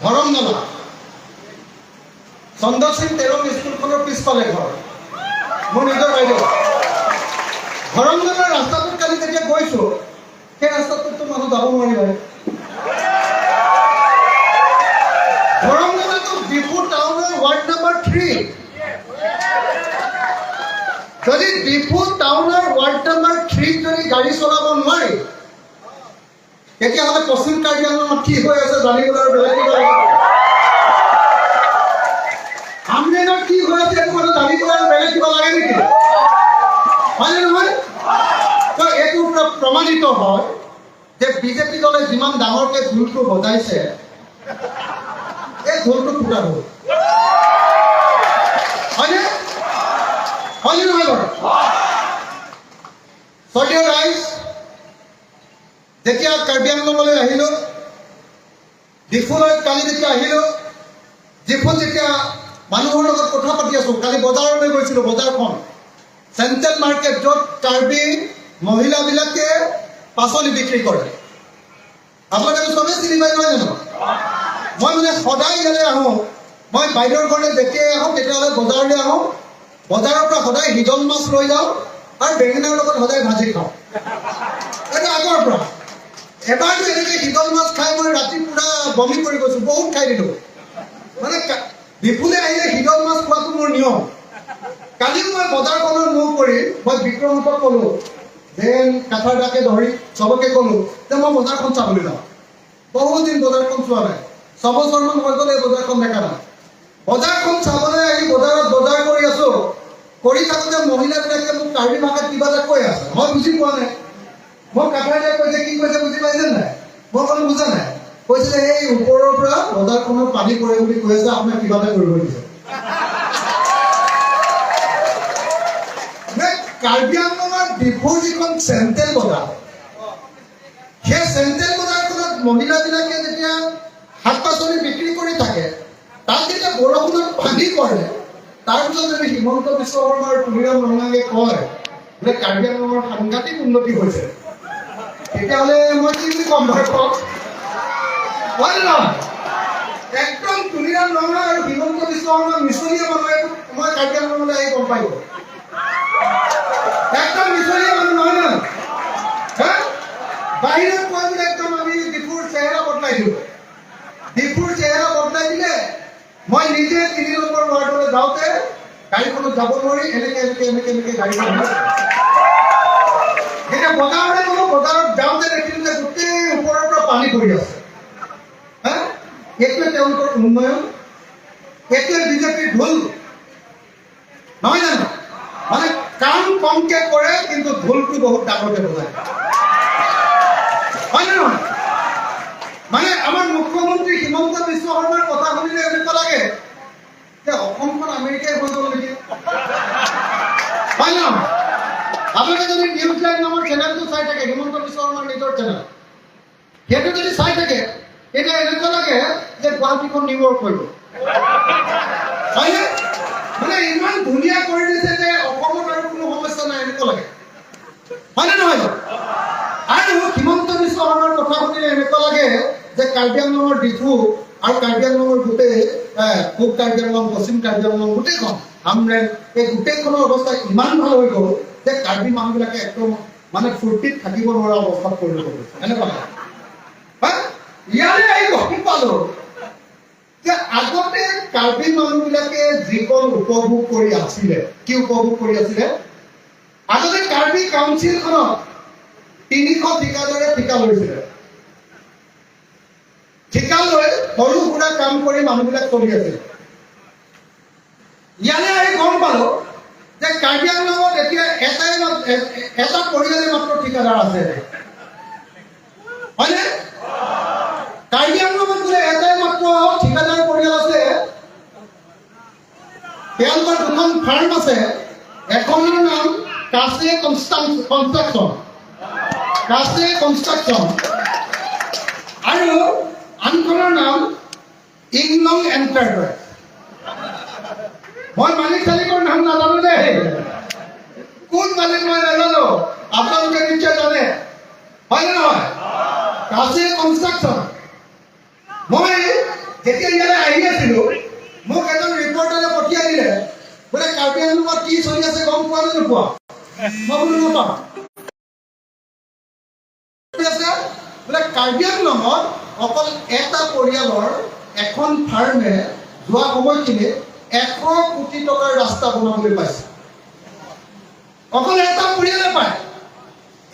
ধৰমনলা, চন্দ্ৰসিং তেৰং স্কুলখনৰ পিছফালে ঘৰ মোৰ নিজৰ বাইদেউ। ধৰমনলাৰ ৰাস্তাটোত কালি যেতিয়া গৈছো, সেই ৰাস্তাটোততো মানুহ যাব নোৱাৰিব। ধৰমনলাটো ডিফু টাউনৰ ৱাৰ্ড নম্বৰ 3। যদি ডিফু টাউনৰ ৱাৰ্ড নম্বৰ 3ত যদি গাড়ী চলাব নোৱাৰি, তেতিয়াহ'লে পশ্চিম কাৰ্বি আংলঙত কি হৈ আছে জানিবলৈ আৰু বেলেগ কিবা লাগিব? হামৰেণত কি হৈ আছে এইটো কথা জানিবলৈ আৰু বেলেগ কিবা লাগে নেকি? হয়নে নহয়? তো এইটোৰ পৰা প্ৰমাণিত হয় যে বিজেপি দলে যিমান ডাঙৰকে ঢোলটো বজাইছে, এই ঢোলটো ফুটা ঢোল। হয়নে? হয়নে নহয় বাৰু? শ্ৰদ্ধেয় ৰাইজ, যেতিয়া কাৰ্বি আংলঙলৈ আহিলোঁ, ডিফুলৈ কালি যেতিয়া আহিলোঁ, ডিফুত যেতিয়া মানুহৰ লগত কথা পাতি আছোঁ, কালি বজাৰলৈ গৈছিলোঁ। বজাৰখন চেণ্ট্ৰেল মাৰ্কেট, য'ত কাৰ্বি মহিলাবিলাকে পাচলি বিক্ৰী কৰে। আপোনালোকে চবেই চিনি পাই নহয় জানো? মই মানে সদায় ইয়ালৈ আহোঁ। মই বাইদেউৰ ঘৰলৈ যেতিয়াই আহোঁ, তেতিয়াহ'লে বজাৰলৈ আহোঁ। বজাৰৰ পৰা সদায় হিদল মাছ লৈ যাওঁ আৰু বেঙেনাৰ লগত সদায় ভাজি খাওঁ। এইটো আগৰ পৰা। এবাৰতো এনেকৈ হিদল মাছ খাই মই ৰাতি পুৰা বমি কৰি গৈছোঁ, বহুত খাই দিলোঁ। মানে ডিফুলে আহিলে হিদল মাছ খোৱাটো মোৰ নিয়ম। কালিও মই বজাৰখনৰ মুখ কৰি মই বিক্ৰমহঁতক ক'লো, then কাথাৰ দাকে ধৰি চবকে ক'লো যে মই বজাৰখন চাবলৈ যাওঁ। বহুত দিন বজাৰখন চোৱা নাই, 6 বছৰমান হৈ গ'ল এই বজাৰখন দেখা নাই। বজাৰখন চাবলৈ আহি বজাৰত বজাৰ কৰি আছো। কৰি থাকোঁতে মহিলাবিলাকে মোক কাৰ্বি ভাষাত কিবা এটা কৈ আছে, মই বুজি পোৱা নাই। মোক কাথাৰ কৈছে, কি কৈছে বুজি পাইছে নাই? মই ক'লো, বুজা নাই। কৈছিলে, এই ওপৰৰ পৰা বজাৰখনত পানী পৰে বুলি কৈ আছে, আপোনাক কিবা এটা কৰিব দিছে। কাৰ্বি আংলঙৰ ডিফুৰ যিখন চেণ্ট্ৰেল বজাৰ, সেই চেণ্ট্ৰেল বজাৰখনত মহিলাবিলাকে যেতিয়া শাক পাচলি বিক্ৰী কৰি থাকে, তাত যেতিয়া বৰষুণত পানী পৰে, তাৰপিছত যদি হিমন্ত বিশ্ব শৰ্মা আৰু তুলিৰাম ৰংহাঙে কয় বোলে কাৰ্বি আংলঙৰ সাংঘাতিক উন্নতি হৈছে, তেতিয়াহ'লে মই কি বুলি ক'ম বাৰু, কওক? হয় নে নহয়? একদম তুলিৰাম ৰংহাং আৰু হিমন্ত বিশ্ব শৰ্মা মিছলীয়া মানুহ, এইটো মই কাৰ্বি আংলঙলৈ আহি গম পাই গ'লো। একদম মিছলীয়া মানুহ নহয় জানো? হা? বাহিৰত কয় বোলে একদম আমি ডিফুৰ চেহেৰা বদলাই দিওঁ। ডিফুৰ চেহেৰা বদলাই দিলে। মই নিজে 3 নম্বৰ ৱাৰ্ডলৈ যাওঁতে গাড়ীখনত যাব নোৱাৰি, এনেকে এনেকে এনেকে এনেকে গাড়ীখন। যেতিয়া বজাৰলৈ গ'লো, বজাৰত যাওঁতে দেখিলো যে গোটেই ওপৰৰ পৰা পানী পৰি আছে। হা? এইটোৱে তেওঁলোকৰ উন্নয়ন, এইটোৱে বিজেপিৰ ঢোল নহয় জানো? মানে কাম কমকে কৰে, কিন্তু ঢোলটো বহুত ডাঙৰকে বজায়, হয় নে নহয়? মানে আমাৰ মুখ্যমন্ত্ৰী হিমন্ত বিশ্ব শৰ্মাৰ কথা শুনিলে এনেকুৱা লাগে যে অসমখন আমেৰিকাই হৈ গ'ল নেকি, হয় নে নহয়? আপোনালোকে যদি নিউজ লাইভ নামৰ চেনেলটো চাই থাকে, হিমন্ত বিশ্ব শৰ্মাৰ নিজৰ চেনেল, সেইটো যদি চাই থাকে, তেতিয়া এনেকুৱা লাগে যে গুৱাহাটীখন নিউয়ৰ্ক হৈ গ'ল, হয়নে? মানে ইমান ধুনীয়া কৰি দিছে যে অসমত আৰু কোনো সমস্যা নাই, এনেকুৱা লাগে, হয়নে নহয় বাৰু? আৰু হিমন্ত বিশ্ব শৰ্মাৰ কথা শুনিলে এনেকুৱা লাগে যে কাৰ্বি আংলঙৰ ডিফু আৰু কাৰ্বি আংলঙৰ গোটেই পূব কাৰ্বি আংলং, পশ্চিম কাৰ্বি আংলং, গোটেইখন হামৰেণ, এই গোটেইখনৰ অৱস্থা ইমান ভাল হৈ গ'ল যে কাৰ্বি মানুহবিলাকে একদম মানে ফূৰ্তিত থাকিব নোৱাৰা অৱস্থাত পৰিণত হৈছে, এনেকুৱা লাগে। হা? ইয়ালে আহি গম পালো যে আগতে কাৰ্বি মানুহবিলাকে যিকণ উপভোগ কৰি আছিলে, কি উপভোগ কৰি আছিলে? আগতে কাৰ্বি কাউন্সিলখনত 300 ঠিকাদাৰে ঠিকা লৈছিলে। ঠিকা লৈ সৰু সুৰা কাম কৰি মানুহবিলাক চলি আছিল। ইয়ালে আহি গম পালো যে কাৰ্বি আংলঙত এতিয়া এটা পৰিয়ালে মাত্ৰ ঠিকাদাৰ আছে, হয়নে? কাৰ্বি আংলঙত বোলে এটাই মাত্ৰ ঠিকাদাৰ পৰিয়াল আছে। তেওঁলোকৰ দুখন ফাৰ্ম আছে। এখনৰ নাম কাছে কনষ্ট্ৰাকশ্যন, কাছে কনষ্ট্ৰাকশ্যন, আৰু আনখনৰ নাম ইংলং এণ্টাৰপ্ৰাইজ। মই মালিক চালিকৰ নাম নাজানো দেই, কোন মালিক মই নাজানো, আপোনালোকে নিশ্চয় জানে, হয় নে নহয়? কাছে কনষ্ট্ৰাকশ্যন। মই যেতিয়া ইয়ালৈ আহি আছিলো, মোক এজন ৰিপৰ্টাৰে পঠিয়াই দিলে, বোলে কাৰ্বি আংলঙত কি চলি আছে গম পোৱা নে নোপোৱা? মই বোলো নাপাওঁ। আছে বোলে কাৰ্বি আংলঙত অকল এটা পৰিয়ালৰ এখন ফাৰ্মে যোৱা সময়খিনিত 100 কোটি টকাৰ ৰাস্তা বনাবলৈ পাইছে। অকল এটা পৰিয়ালে পায়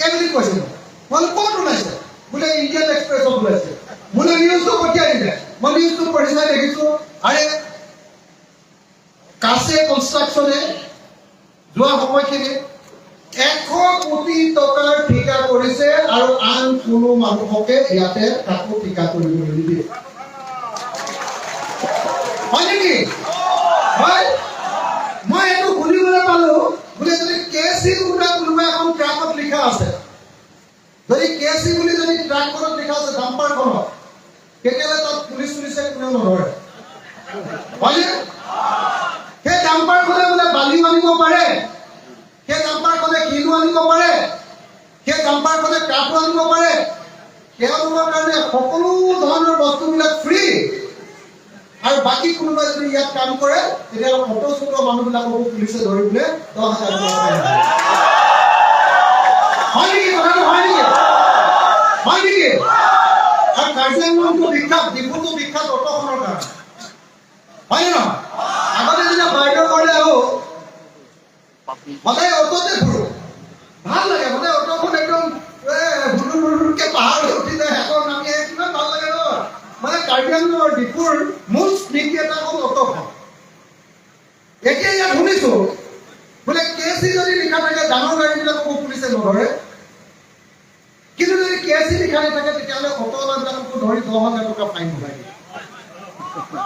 এই বুলি কৈছে মোক। মই বোলো, ক'ত ওলাইছে? বোলে ইণ্ডিয়ান এক্সপ্ৰেছত ওলাইছে। মোলৈ নিউজটো পঠিয়াই দিলে। মই নিউজটো পঢ়ি চাই দেখিছো, আৰে কাছে কনষ্ট্ৰাকশ্যনে যোৱা সময়খিনিত 100 কোটি টকাৰ ঠিকা কৰিছে আৰু আন কোনো মানুহকে ইয়াতে কাকো ঠিকা কৰিবলৈ নিদিয়ে। হয় নেকি? হয়। মই এইটো শুনিবলৈ পালো, বোলে যদি কে চি বোলে কোনোবা এখন ট্ৰাকত লিখা আছে, যদি কে চি বুলি যদি ট্ৰাকখনত লিখা আছে, ডাম্পাৰখনত, তেতিয়াহ'লে তাত পুলিচ চুলিচে কোনেও নধৰে, হয়নে? সেই ডাম্পাৰখনে বোলে বালিও আনিব পাৰে, সেই ডাম্পাৰখনে শিলো আনিব পাৰে, সেই ডাম্পাৰখনে কাঠো আনিব পাৰে। তেওঁলোকৰ কাৰণে সকলো ধৰণৰ বস্তুবিলাক ফ্ৰী। আৰু বাকী কোনোবাই যদি ইয়াত কাম কৰে, তেতিয়াহ'লে অটো চটো মানুহবিলাককো পুলিচে ধৰি বোলে 10,000 টকা ফাইন দিয়ে। হয় নেকি কথাটো? হয় নেকি? হয় নেকি? আৰু কাৰ্বি আংলংটো বিখ্যাত, ডিফুটো বিখ্যাত অটোখনৰ কাৰণে, হয় নে নহয়? আগতে যেতিয়া বাইদেউৰ ঘৰলৈ আহো, সদায় অটোতে ফুৰো, ভাল লাগে। সদায় অটোখন একদম হুৰুৰ হুৰুৰকে পাহাৰত উঠি যায়, আকৌ নামি আহে, কিমান ভাল লাগে ন। মানে কাৰ্বি আংলঙৰ ডিফুৰ মূল স্মৃতি এটা হ'ল অটোখন। এতিয়া ইয়াত শুনিছো বোলে কে চি যদি লিখা থাকে, ডাঙৰ গাড়ীবিলাককো পুলিচে নধৰে। কিন্তু যদি কে চি লিখা নাথাকে, তেতিয়াহ'লে অটোৱালাবিলাককো ধৰি 10,000 টকা ফাইন ভৰাই দিয়ে।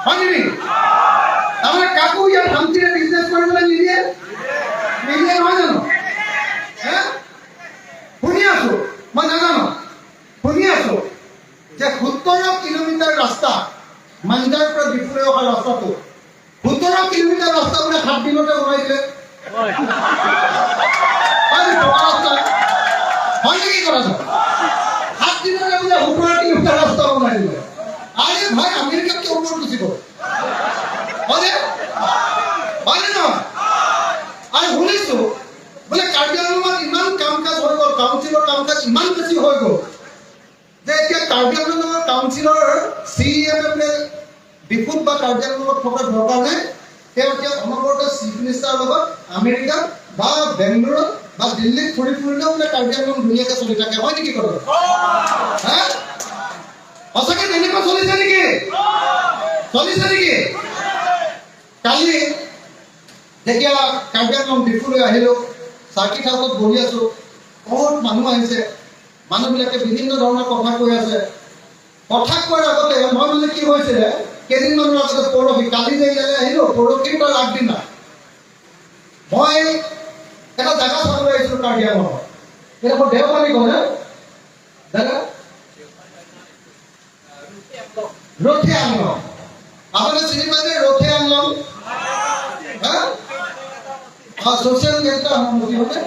হয় নেকি? তাৰমানে কাকো ইয়াত শান্তিৰে বিজনেছ কৰিবলৈ নিদিয়ে। নিদিয়ে নহয় জানো? হে? শুনি আছো, মই নাজানো, শুনি আছো যে 17 কিলোমিটাৰ ৰাস্তা, মাঞ্জাৰ পৰা ডিফুলৈ অহা ৰাস্তাটো, 17 কিলোমিটাৰ ৰাস্তা বোলে 7 দিনতে বনাই দিলে। হয় নেকি? পকা ৰাস্তা হয় নেকি কথাটো? 7 দিনতে বোলে 17 কিলোমিটাৰ ৰাস্তা বনাই দিলে। আৰে ভাই, আমেৰিকাতকৈ ওপৰত গুচি গ'ল, হয়নে? হয়নে নহয়? আৰু শুনিছো বোলে কাৰ্বি আংলঙত ইমান কাম কাজ হৈ গ'ল, কাউন্সিলৰ কাম কাজ ইমান বেছি হৈ গ'ল যে এতিয়া কাৰ্বি আংলঙৰ কাউন্সিলৰ চি এম বোলে ডিফুত বা কাৰ্বি আংলঙত থকাৰ দৰকাৰ নাই। তেওঁ এতিয়া অনবৰতে চিফ মিনিষ্টাৰৰ লগত আমেৰিকাত বা বেংগলোৰত বা দিল্লীত ফুৰি ফুৰিলেও বোলে কাৰ্বি আংলং ধুনীয়াকে চলি থাকে। হয় নেকি কথাটো? হা, সঁচাকে তেনেকুৱা চলিছে নেকি? চলিছে নেকি? কালি যেতিয়া কাৰ্বি আংলং ডিফুলৈ আহিলো, চাৰ্কিট হাউচত বহি আছো, বহুত মানুহ আহিছে। মানুহবিলাকে বিভিন্ন ধৰণৰ কথা কৈ আছে। কথা কোৱাৰ আগতে মই মানে কি হৈছিলে, কেইদিনমানৰ আগতে, পৰহি, কালি যে ইয়ালৈ আহিলো, পৰহিৰ তাৰ আগদিনা মই এটা জেগা চাবলৈ আহিছিলো কাৰ্বি আংলঙত। এইডোখৰ দেওপানী কয় জেগা, ৰথে আংলং। আপুনি চিনি পাইছে ৰথে আংলং? হা, ছ'চিয়েল নেতা সমষ্টি হয়নে?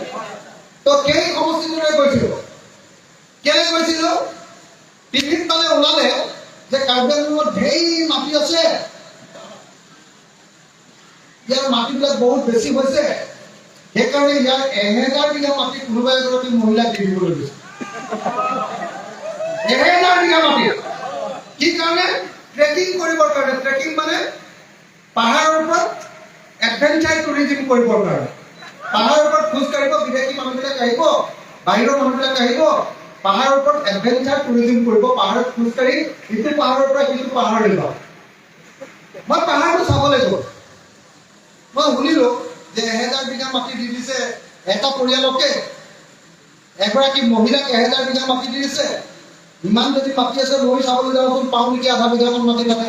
তো সেই সমষ্টিটোলৈ গৈছিলো। কেলৈ গৈছিলো? টিভিত মানে ওলালে যে কাৰ্বি আংলঙত ঢেৰ মাটি আছে, ইয়াৰ মাটিবিলাক বহুত বেছি হৈছে, সেইকাৰণে ইয়াৰ 1000 বিঘা মাটি কোনোবা এগৰাকী মহিলাক দি দিবলৈ গৈছে। 1000 বিঘা মাটি কি কাৰণে? ট্ৰেকিং কৰিবৰ কাৰণে। ট্ৰেকিং মানে পাহাৰৰ ওপৰত এডভেঞ্চাৰ টুৰিজিম কৰিবৰ কাৰণে। পাহাৰৰ ওপৰত খোজ কাঢ়িব, বিদেশী মানুহবিলাক আহিব, বাহিৰৰ মানুহবিলাক আহিব, পাহাৰৰ ওপৰত এডভেঞ্চাৰ টুৰিজিম কৰিব, পাহাৰত খোজকাঢ়ি ইটো পাহাৰৰ পৰা সিটো পাহাৰলৈ যাব। মই পাহাৰটো চাবলৈ গ'লো। মই শুনিলো যে 1000 বিঘা মাটি দি দিছে এটা পৰিয়ালকে, এগৰাকী মহিলাক 1000 বিঘা মাটি দি দিছে। ইমান যদি মাটি আছে, ময়ো চাবলৈ যাওঁচোন, পাওঁ নেকি আধা বিঘামান মাটি তাতে,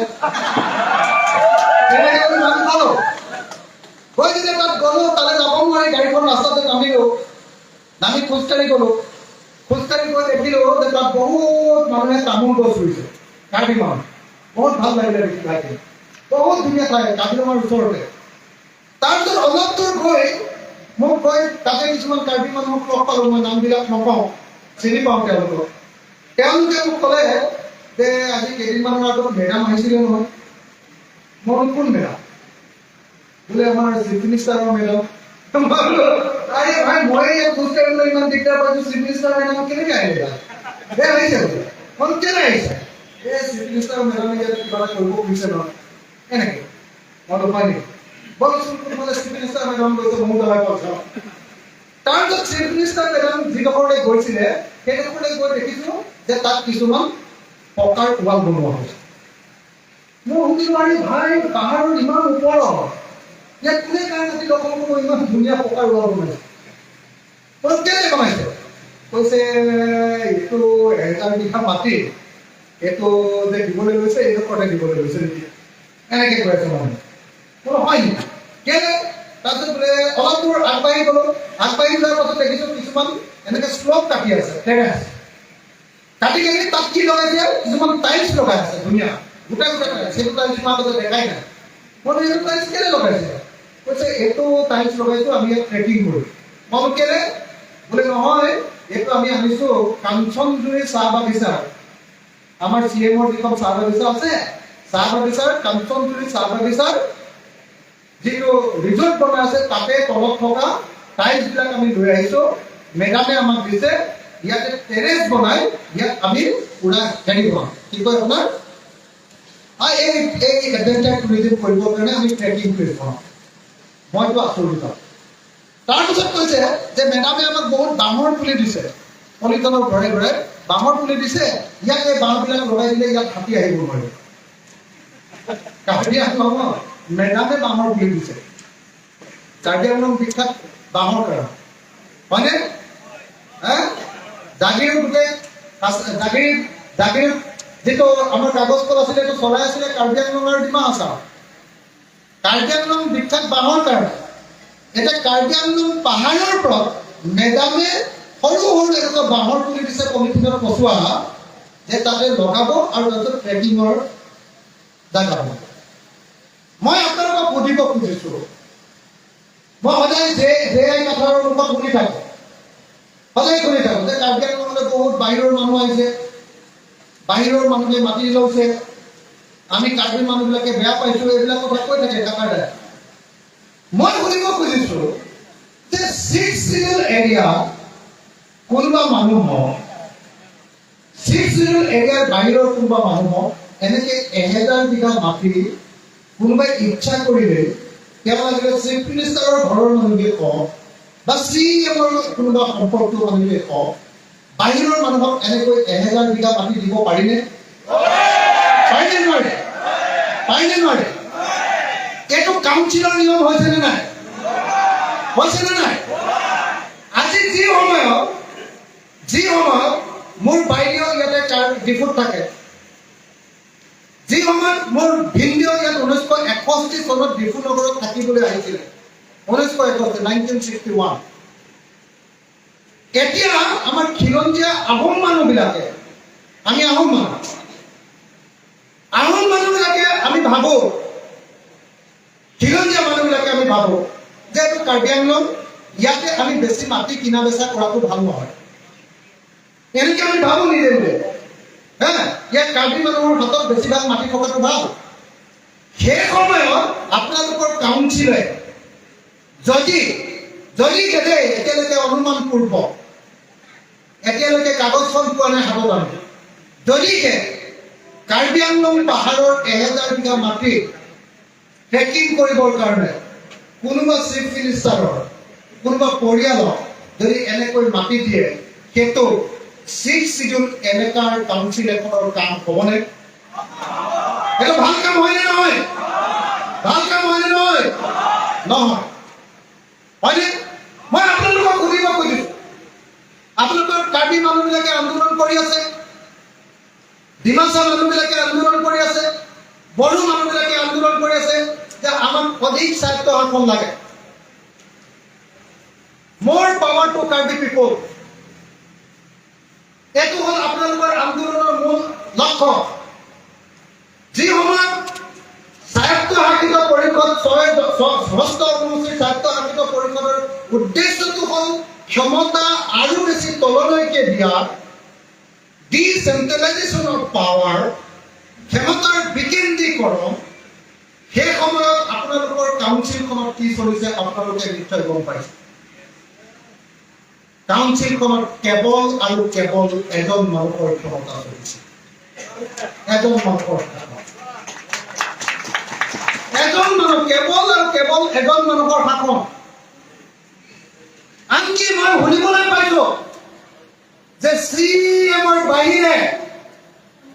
তেনেকে বুলি ভাবি চালো। গৈ যেতিয়া তাত গ'লো, তালৈ যাব নোৱাৰি গাড়ীখন ৰাস্তাতে নামিলো, নামি খোজকাঢ়ি গ'লো। খোজকাঢ়ি গৈ দেখিলো যে তাত বহুত মানুহে তামোল গছ ৰুইছে, কাৰ্বি মানুহ। বহুত ভাল লাগিলে দেখি ঠাইখিনি, বহুত ধুনীয়া ঠাই, কাজিৰঙাৰ ওচৰতে। তাৰপিছত অলপ দূৰ গৈ মোক গৈ তাতে কিছুমান কাৰ্বি মানুহক লগ পালো। মই নামবিলাক নকওঁ, চিনি পাওঁ তেওঁলোকক। তেওঁলোকে মোক ক'লে যে আজি কেইদিনমানৰ আগত মেডাম আহিছিলে নহয়। মই কোন মেডাম? বোলে, আমাৰ চিফ মিনিষ্টাৰৰ মেডাম। আৰে ভাই, মই ইয়াত খোজ কাঢ়িবলৈ ইমান দিগদাৰ পাইছো, চিফ মিনিষ্টাৰ মেডাম কেনেকে আহিলে? এই আহিছে বোলে। মই কেনে আহিছে? এই চিফ মিনিষ্টাৰ মেডামে ইয়াত কিবা এটা কৰিব খুজিছে নহয়, এনেকে। মই বোলো, হয় নেকি? বলচোন, কোনফালে চিফ মিনিষ্টাৰ মেডাম গৈছে, ময়ো জ্বলাই পাইছো। তাৰপিছত চিফ মিনিষ্টাৰ মেডাম যিডোখৰলৈ গৈছিলে, সেইডোখৰলৈ গৈ দেখিছো যে তাত কিছুমান পকাৰ ৱাল বনোৱা হৈছে। মই সুধিলো, আৰে ভাই, পাহাৰৰ ইমান ওপৰত ইয়াত কোনে কাৰ মাটি দখল কৰিব ইমান ধুনীয়া পকাৰ ৱাল বনাইছে? মই কেলে বনাইছে? কৈছে, এইটো 1000 বিঘা মাটি, এইটো যে দিবলৈ লৈছে, এইডোখৰতে দিবলৈ লৈছে নেকি, এনেকে কৈ আছে মানুহে। বোলো, হয় নেকি, কেলে? তাৰপিছত বোলে অলপ দূৰ আগবাঢ়ি গ'লো। আগবাঢ়ি যোৱাৰ পাছত দেখিছো কিছুমান এনেকে শ্লোপ কাটি আছে, টেৰেছ কাটি কাটি। তাত কি লগাইছে? কিছুমান টাইলছ লগাই আছে, ধুনীয়া গোটা গোটা টাইলছ। সেইটো টাইলছ মই আগতে দেখাই নাই। মই বোলো, এইটো টাইলছ কেলে লগাইছে? কৈছে, এইটো টাইলছ লগাইছো, আমি ইয়াত ট্ৰেকিং কৰিম। মই বোলো, কেলে? বোলে, নহয়, এইটো আমি আনিছো কাঞ্চনজুৰি চাহ বাগিচাৰ, আমাৰ চি এমৰ যিখন চাহ বাগিচা আছে, চাহ বাগিচাৰ, কাঞ্চনজুৰি চাহ বাগিচাৰ যিটো ৰিজৰ্ট বনাই আছে, তাতে তলত থকা টাইলছ বিলাক আমি লৈ আহিছো। মেডামে আমাক দিছে, ইয়াতে টেৰেছ বনাই ইয়াত আমি পুৰা হেৰি বনাম, কি কয় আপোনাৰ, এই এডভেঞ্চাৰ টুৰিজিম কৰিবৰ কাৰণে আমি ট্ৰেকিং প্লেচ বনাম। মইতো আচৰিত। তাৰপিছত কৈছে যে মেডামে আমাক বহুত বাঁহৰ পুলি দিছে, পলিথিনৰ ঘৰে ঘৰে বাঁহৰ পুলি দিছে। ইয়াত এই বাঁহবিলাক লগাই দিলে ইয়াত হাতী আহিব নোৱাৰিব। কাৰ্বি আংলঙত মেডামে বাঁহৰ পুলি দিছে। কাৰ্বি আংলং বিখ্যাত বাঁহৰ কাৰণে, হয়নে? হা, জাগিৰোড গোটেই জাগিৰোড জাগিৰোড যিটো আমাৰ কাগজ কল আছিলে, এইটো চলাই আছিলে কাৰ্বি আংলং আৰু ডিমা হাছাও। কাৰ্বি আংলং বিখ্যাত বাঁহৰ কাৰণে। এতিয়া কাৰ্বি আংলং পাহাৰৰ ওপৰত মেডামে সৰু সৰু এনেকুৱা বাঁহৰ পুলি দিছে, পলিথিনত পচোৱা, যে তাতে লগাব আৰু তাৰপিছত ট্ৰেকিঙৰ জাগা বনাব। মই আপোনালোকক সুধিব খুজিছো, মই সদায় জে জে আই কাথাৰৰ মুখত শুনি থাকো, সদায় শুনি থাকো যে কাৰ্বি আংলঙলৈ বহুত বাহিৰৰ মানুহ আহিছে, বাহিৰৰ মানুহে মাটি লৈছে, আমি কাৰ্বি মানুহবিলাকে বেয়া পাইছো, এইবিলাক কথা কৈ থাকে কাকাৰে। মই সুধিব খুজিছো যে ছিক্স চিডিউল এৰিয়া কোনোবা মানুহক, ছিক্স চিডিউল এৰিয়াৰ বাহিৰৰ কোনোবা মানুহক এনেকে 1000 বিঘা মাটি কোনোবাই ইচ্ছা কৰিলে, তেওঁ লাগিলে চিফ মিনিষ্টাৰৰ ঘৰৰ মানুহে কওক বা চি এমৰ কোনোবা সম্পৰ্কীয় মানুহে কওক, বাহিৰৰ মানুহক এনেকৈ 1000 বিঘা মাটি দিব পাৰিনে? পাৰিনে নোৱাৰে? পাৰিনে নোৱাৰে? এইটো কাউন্সিলৰ নিয়ম হৈছে নে নাই? হৈছে নে নাই? আজি যি সময়ত মোৰ বাইদেউ ইয়াতে ডিফুত থাকে, যি সময়ত মোৰ ভিনদেউ ইয়াত 1961 চনত ডিফু নগৰত থাকিবলৈ আহিছিলে, 1961, 1961। এতিয়া আমাৰ খিলঞ্জীয়া আহোম মানুহবিলাকে, আমি আহোম মানুহ, আহোম মানুহবিলাকে আমি ভাবো, খিলঞ্জীয়া মানুহবিলাকে আমি ভাবো যে এইটো কাৰ্বি আংলং, ইয়াতে আমি বেছি মাটি কিনা বেচা কৰাটো ভাল নহয়। এনেকে আমি ভাবো নিজে নিজে। হে, ইয়াত কাৰ্বি মানুহৰ হাতত বেছিভাগ মাটি থকাটো ভাল। সেই সময়ত আপোনালোকৰ কাউন্সিলে যদি গেলে, এতিয়ালৈকে অনুমান পূৰ্ব, এতিয়ালৈকে কাগজখন পোৱা নাই হাতত আমি, যদিহে কাৰ্বি আংলং পাহাৰৰ 1000 বিঘা মাটি ট্ৰেকিং কৰিবৰ কাৰণে কোনোবা চিফ মিনিষ্টাৰৰ কোনোবা পৰিয়ালক যদি এনেকৈ মাটি দিয়ে, সেইটো ছিক্স চিডিউল এলেকাৰ কাউন্সিল এখনৰ কাম হ'বনে? সেইটো ভাল কাম হয়নে নহয়? ভাল কাম হয়নে নহয়? নহয়, হয়নে? মই আপোনালোকক সুধিব খুজিছো, আপোনালোকৰ কাৰ্বি মানুহবিলাকে আন্দোলন কৰি আছে, ডিমাচা মানুহবিলাকে আন্দোলন কৰি আছে, বড়ো মানুহবিলাকে আন্দোলন কৰি আছে যে আমাক অধিক স্বায়ত্ত শাসন লাগে, more power to Karbi people। এইটো হ'ল আপোনালোকৰ আন্দোলনৰ মূল লক্ষ্য। যি সময়ত স্বায়ত্ত শাসিত পৰিষদ, ছয় ষষ্ঠ অনুসূচীৰ স্বায়ত্ত শাসিত পৰিষদৰ উদ্দেশ্যটো হ'ল ক্ষমতা আৰু বেছি তললৈকে দিয়া, ডিচেন্ট্ৰেলাইজেশ্যন অফ পাৱাৰ, ক্ষমতাৰ বিকেন্দ্ৰীকৰণ। সেই সময়ত আপোনালোকৰ কাউন্সিলখনত কি চলিছে, আপোনালোকে নিশ্চয় গম পাইছে। কাউন্সিলখনত কেৱল আৰু কেৱল এজন মানুহৰ ক্ষমতা চলিছে, এজন মানুহৰ শাসন, এজন মানুহ, কেৱল আৰু কেৱল এজন মানুহৰ শাসন। আনকি মই শুনিবলৈ পাইছো যে চি এমৰ বাহিৰে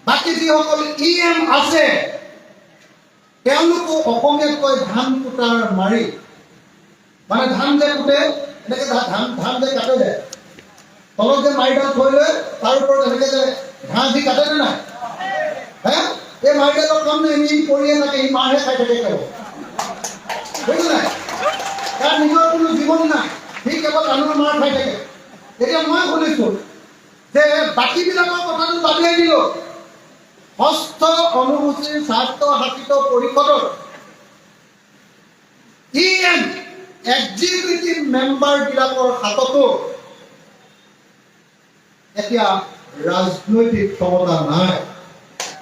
বাকী যিসকল ই এম আছে, তেওঁলোকো অসমীয়াত কয় ধান কুটাৰ মাৰি। মানে ধান যে কুটে, এনেকে ধান যে কাটে যে, তলত যে মাৰিডাল থৈ লৈ তাৰ ওপৰত এনেকে যে ঘাঁহ দি কাটে নে নাই? হে, এই মাৰিডালৰ কাম নাই। ই পৰিয়ে থাকে, ই মাৰহে খাই থাকে কেৱল, বুজিছে নাই? তাৰ নিজৰ কোনো জীৱন নাই, সি কেৱল আনৰ মাৰ খাই থাকে। এতিয়া মই শুনিছো যে বাকীবিলাকৰ কথাটো বাদেই দিলো, ষষ্ঠ অনুসূচীৰ স্বায়ত্তশাসিত পৰিষদৰ ই এম, এক্সিকিউটিভ মেম্বাৰ বিলাকৰ হাততো এতিয়া ৰাজনৈতিক ক্ষমতা নাই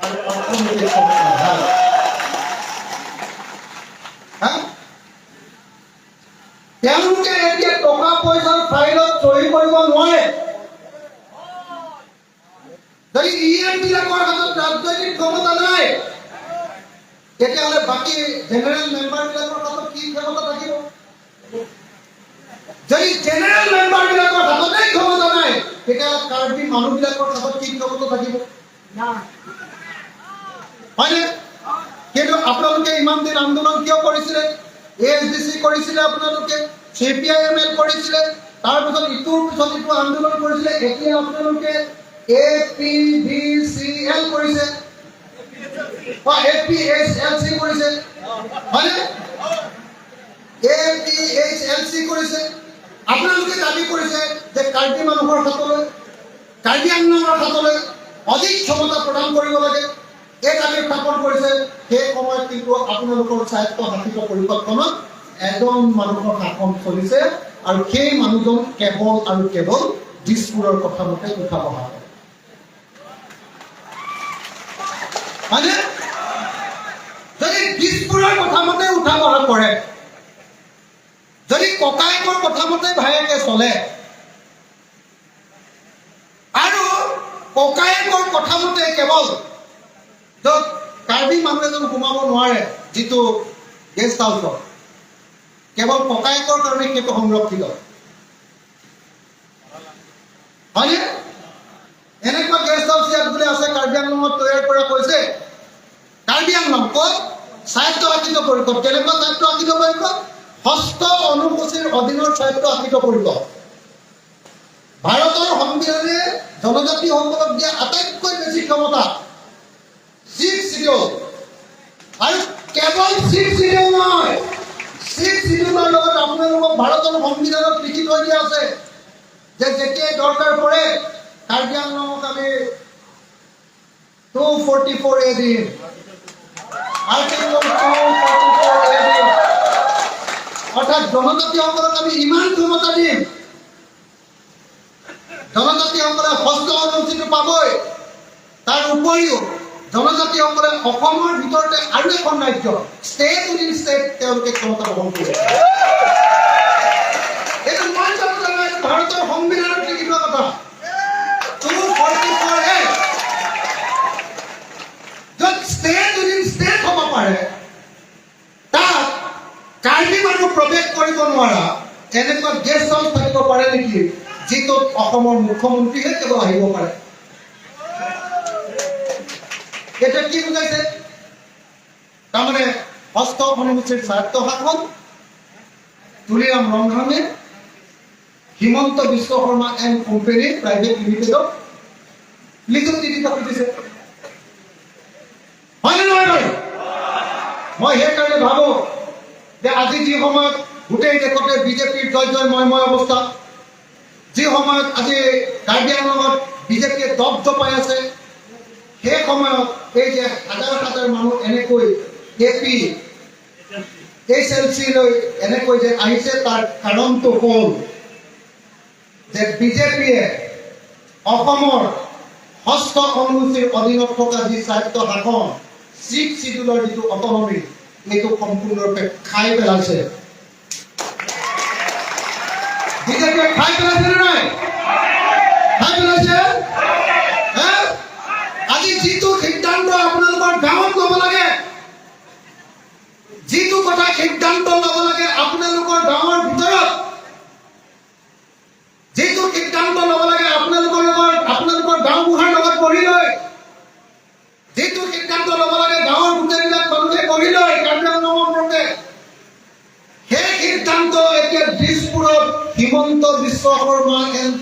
আৰু অৰ্থনৈতিক ক্ষমতা নাই। হা? তেওঁলোকে এতিয়া টকা পইচাৰ ফাইলত চহী কৰিব নোৱাৰে। যদি ই এম বিলাকৰ হাতত ৰাজনৈতিক ক্ষমতা নাই, তেতিয়াহ'লে বাকী জেনেৰেল মেম্বাৰ বিলাকৰ হাতত কি ক্ষমতা থাকিব? যদি জেনেৰেল মেম্বাৰ বিলাকৰ হাততে ক্ষমতা নাই, তেতিয়াহ'লে কাৰ্বি মানুহবিলাকৰ হাতত কি ক্ষমতা থাকিব, হয়নে? কিন্তু আপোনালোকে ইমান দিন আন্দোলন কিয় কৰিছিলে? এ এছ ডি চি কৰিছিলে আপোনালোকে, C P I am L কৰিছিলে, তাৰপিছত ইটোৰ পিছত ইটো আন্দোলন কৰিছিলে। এতিয়া আপোনালোকে A P D C L কৰিছে, A P H L C কৰিছে, হয়নে? A P H L C কৰিছে। আপোনালোকে দাবী কৰিছে যে কাৰ্বি মানুহৰ হাতলৈ, কাৰ্বি আংলঙৰ হাতলৈ অধিক ক্ষমতা প্ৰদান কৰিব লাগে। এই দাবী উত্থাপন কৰিছে। সেই সময়ত কিন্তু আপোনালোকৰ স্বায়ত্ত শাসিত পৰিষদখনত এজন মানুহৰ শাসন চলিছে আৰু সেই মানুহজন কেৱল আৰু কেৱল দিছপুৰৰ কথা মতে উঠা বহা কৰে, হয়নে? যদি দিছপুৰৰ কথা মতে উঠা বহা কৰে, যদি ককায়েকৰ কথা মতে ভায়েকে চলে আৰু ককায়েকৰ কথা মতে কেৱল, য'ত কাৰ্বি মানুহ এজন সোমাব নোৱাৰে, যিটো গেষ্ট হাউচত কেৱল ককায়েকৰ কাৰণে সেইটো সংৰক্ষিত, হয়নে? এনেকুৱা গেষ্ট হাউচ ইয়াত বোলে আছে, কাৰ্বি আংলঙত তৈয়াৰ কৰা কৈছে। কাৰ্বি আংলং ক'ত স্বায়ত্তশাসিত পৰিষদ? কেনেকুৱা স্বায়ত্তশাসিত পৰিষদ? ষষ্ঠ অনুসূচীৰ অধীনৰ স্বায়ত্তশাসিত পৰিষদ। ভাৰতৰ সংবিধানে জনজাতিসকলক দিয়া আটাইতকৈ বেছি ক্ষমতা ছিক্স চিডিউল। আৰু কেৱল ছিক্স চিডিউল নহয়, ছিক্স চিডিউলৰ লগত আপোনালোকক ভাৰতৰ সংবিধানত লিখি থৈ দিয়া আছে যে যেতিয়াই দৰকাৰ পৰে, কাৰ্বি আংলঙক আমি 244A দিম, আৰ্টিকল 244A দিম। অৰ্থাৎ জনজাতিসকলক আমি ইমান ক্ষমতা দিম, জনজাতিসকলে ষষ্ঠ অনুসূচীটো পাবই, তাৰ উপৰিও জনজাতিসকলে অসমৰ ভিতৰতে আৰু এখন ৰাজ্য, ষ্টেট উইদিন ষ্টেট, তেওঁলোকে ক্ষমতা বহন কৰিব। এইটো মই কোৱা কথা নহয়, এইটো ভাৰতৰ সংবিধানত লিখি থোৱা কথা, 244A। য'ত ষ্টেট উইদিন ষ্টেট হ'ব পাৰে, তাত কাৰ্বি মানুহ প্ৰৱেশ কৰিব নোৱাৰা এনেকুৱা গেষ্ট হাউচ থাকিব পাৰে নেকি, যিটোত অসমৰ মুখ্যমন্ত্ৰীহে কেৱল আহিব পাৰে? এতিয়া কি বুজাইছে? তাৰমানে ষষ্ঠ অনুসূচীৰ স্বায়ত্ত শাসন Tuliram ৰংহাঙে Himanta Biswa Sarma and company private লিমিটেডক লিজত দি দিব খুজিছে, হয়নে নহয় বাৰু? মই সেইকাৰণে ভাবো যে আজি যি সময়ত গোটেই দেশতে বিজেপিৰ জয় জয় ময় ময় অৱস্থা, যি সময়ত আজি কাৰ্বি আংলঙত বিজেপিয়ে দপ দপাই আছে, সেই সময়ত এই যে হাজাৰ হাজাৰ মানুহ এনেকৈ A P H L C লৈ এনেকৈ যে আহিছে, তাৰ কাৰণটো হ'ল যে বিজেপিয়ে অসমৰ ষষ্ঠ অনুসূচীৰ অধীনত থকা যি স্বায়ত্ত শাসন, ছিক্স চিডিউলৰ যিটো অটনমি, এইটো সম্পূৰ্ণৰূপে খাই পেলাইছে। বিজেপিয়ে খাই পেলাইছে নে নাই? খাই পেলাইছে। হে? আজি যিটো সিদ্ধান্ত আপোনালোকৰ গাঁৱত ল'ব লাগে, যিটো কথা সিদ্ধান্ত ল'ব লাগে আপোনালোকৰ গাঁৱৰ ভিতৰত, যিটো সিদ্ধান্ত ল'ব লাগে আপোনালোকৰ লগত, আপোনালোকৰ গাঁওবুঢ়াৰ লগত বহি লৈ, যিটো সিদ্ধান্ত ল'ব লাগে গাঁৱৰ গোটেইবিলাক মানুহে বহি লৈ কাৰ্বি আংলঙৰ মতে, সেই সিদ্ধান্ত এতিয়া দিছপুৰত Himanta Biswa Sarma and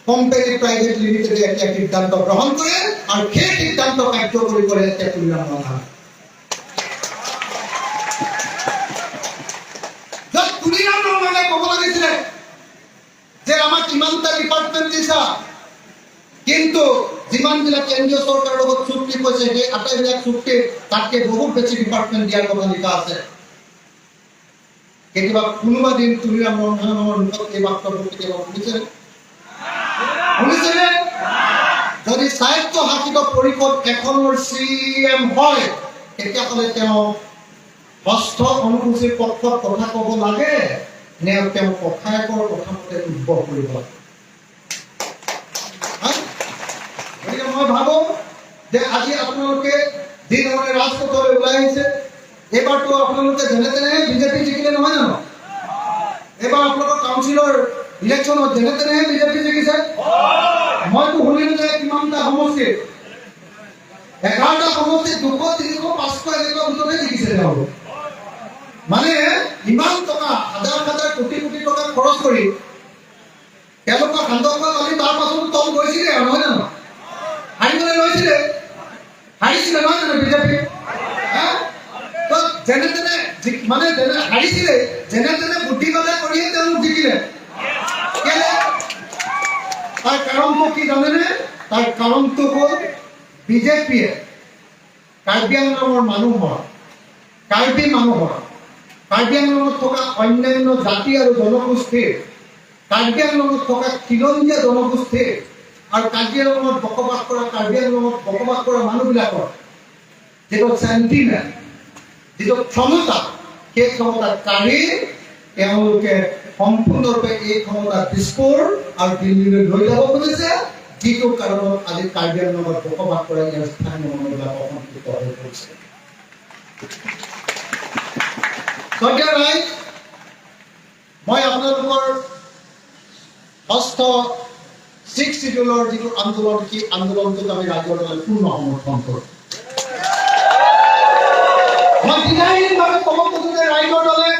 company private লিমিটেডে এতিয়া সিদ্ধান্ত গ্ৰহণ কৰে আৰু সেই সিদ্ধান্ত কাৰ্যকৰী কৰে এতিয়া তুলিৰাম ৰংহাঙে। য'ত তুলিৰাম ৰংহাঙে ক'ব লাগিছিলে যে আমাক ইমানটা ডিপাৰ্টমেণ্ট দিছা, কিন্তু যিমানবিলাক কেন্দ্ৰীয় চৰকাৰৰ লগত চুক্তি কৈছে, সেই আটাইবিলাক চুক্তিত তাতকে বহুত বেছি ডিপাৰ্টমেণ্ট দিয়াৰ কথা লিখা আছে। কেতিয়াবা কোনোবা দিন তুলিৰাম ৰংহাঙৰ মুখত এই বাক্যবোৰ কেতিয়াবা শুনিছে? শুনিছেনে? যদি স্বায়ত্ত শাসিত পৰিষদ এখনৰ চি এম হয়, তেতিয়াহ'লে তেওঁ ষষ্ঠ অনুসূচীৰ পক্ষত কথা ক'ব লাগে নে তেওঁ ককায়েকৰ কথা মতে উদ্ভৱ কৰিব লাগে? হা? গতিকে মই ভাবো যে আজি আপোনালোকে যি ধৰণে ৰাজপথলৈ ওলাই আহিছে, এইবাৰতো আপোনালোকে যেনে তেনে বিজেপি জিকিলে, নহয় জানো? এইবাৰ আপোনালোকৰ কাউন্সিলৰ ইলেকশ্যনত যেনে তেনেহে বিজেপি জিকিছে। মইতো শুনিলো যে কিমানটা সমষ্টিত, 11টা সমষ্টিত 200, 300, 500 এনেকুৱা ভোটতে জিকিছে তেওঁলোক। মানে ইমান টকা, হাজাৰ হাজাৰ কোটি কোটি টকা খৰচ কৰি তেওঁলোকৰ সান্দহ কালি তাৰ পাছতো তল গৈছিলে আৰু, নহয় জানো? হাৰিবলৈ লৈছিলে, হাৰিছিলে, নহয় জানো বিজেপি? যেনে তেনে মানে যেনে হাৰিছিলে, যেনে তেনে বুদ্ধি বালে কৰিয়ে তেওঁলোক জিকিলে। কেলে? তাৰ কাৰণটো কি জানেনে? তাৰ কাৰণটো হ'ল বিজেপিয়ে কাৰ্বি আংলঙৰ মানুহৰ, কাৰ্বি মানুহৰ, কাৰ্বি আংলঙত থকা অন্যান্য জাতি আৰু জনগোষ্ঠীৰ, কাৰ্বি আংলঙত থকা খিলঞ্জীয়া জনগোষ্ঠীৰ আৰু কাৰ্বি আংলঙত বসবাস কৰা, কাৰ্বি আংলঙত বসবাস কৰা মানুহবিলাকৰ যিটো চেণ্টিমেণ্ট, যিটো ক্ষমতা, সেই ক্ষমতা কাঢ়ি তেওঁলোকে সম্পূৰ্ণৰূপে এই ক্ষমতা দিছপুৰ আৰু দিল্লীলৈ লৈ যাব খুজিছে। যিটো কাৰণত আজি কাৰ্বি আংলঙত বসবাস কৰা ইয়াৰ স্থানীয় মানুহবিলাক অসন্তুষ্ট হৈ পৰিছে। শ্ৰদ্ধেয় ৰাইজ, মই আপোনালোকৰ ষষ্ঠ ছিক্স চিডিউলৰ যিটো আন্দোলন, সেই আন্দোলনটোক আমি ৰাইজৰ দলে পূৰ্ণ সমৰ্থন কৰোঁ। মই দ্বিধাহীনভাৱে ক'ব খোজো যে ৰাইজৰ দলে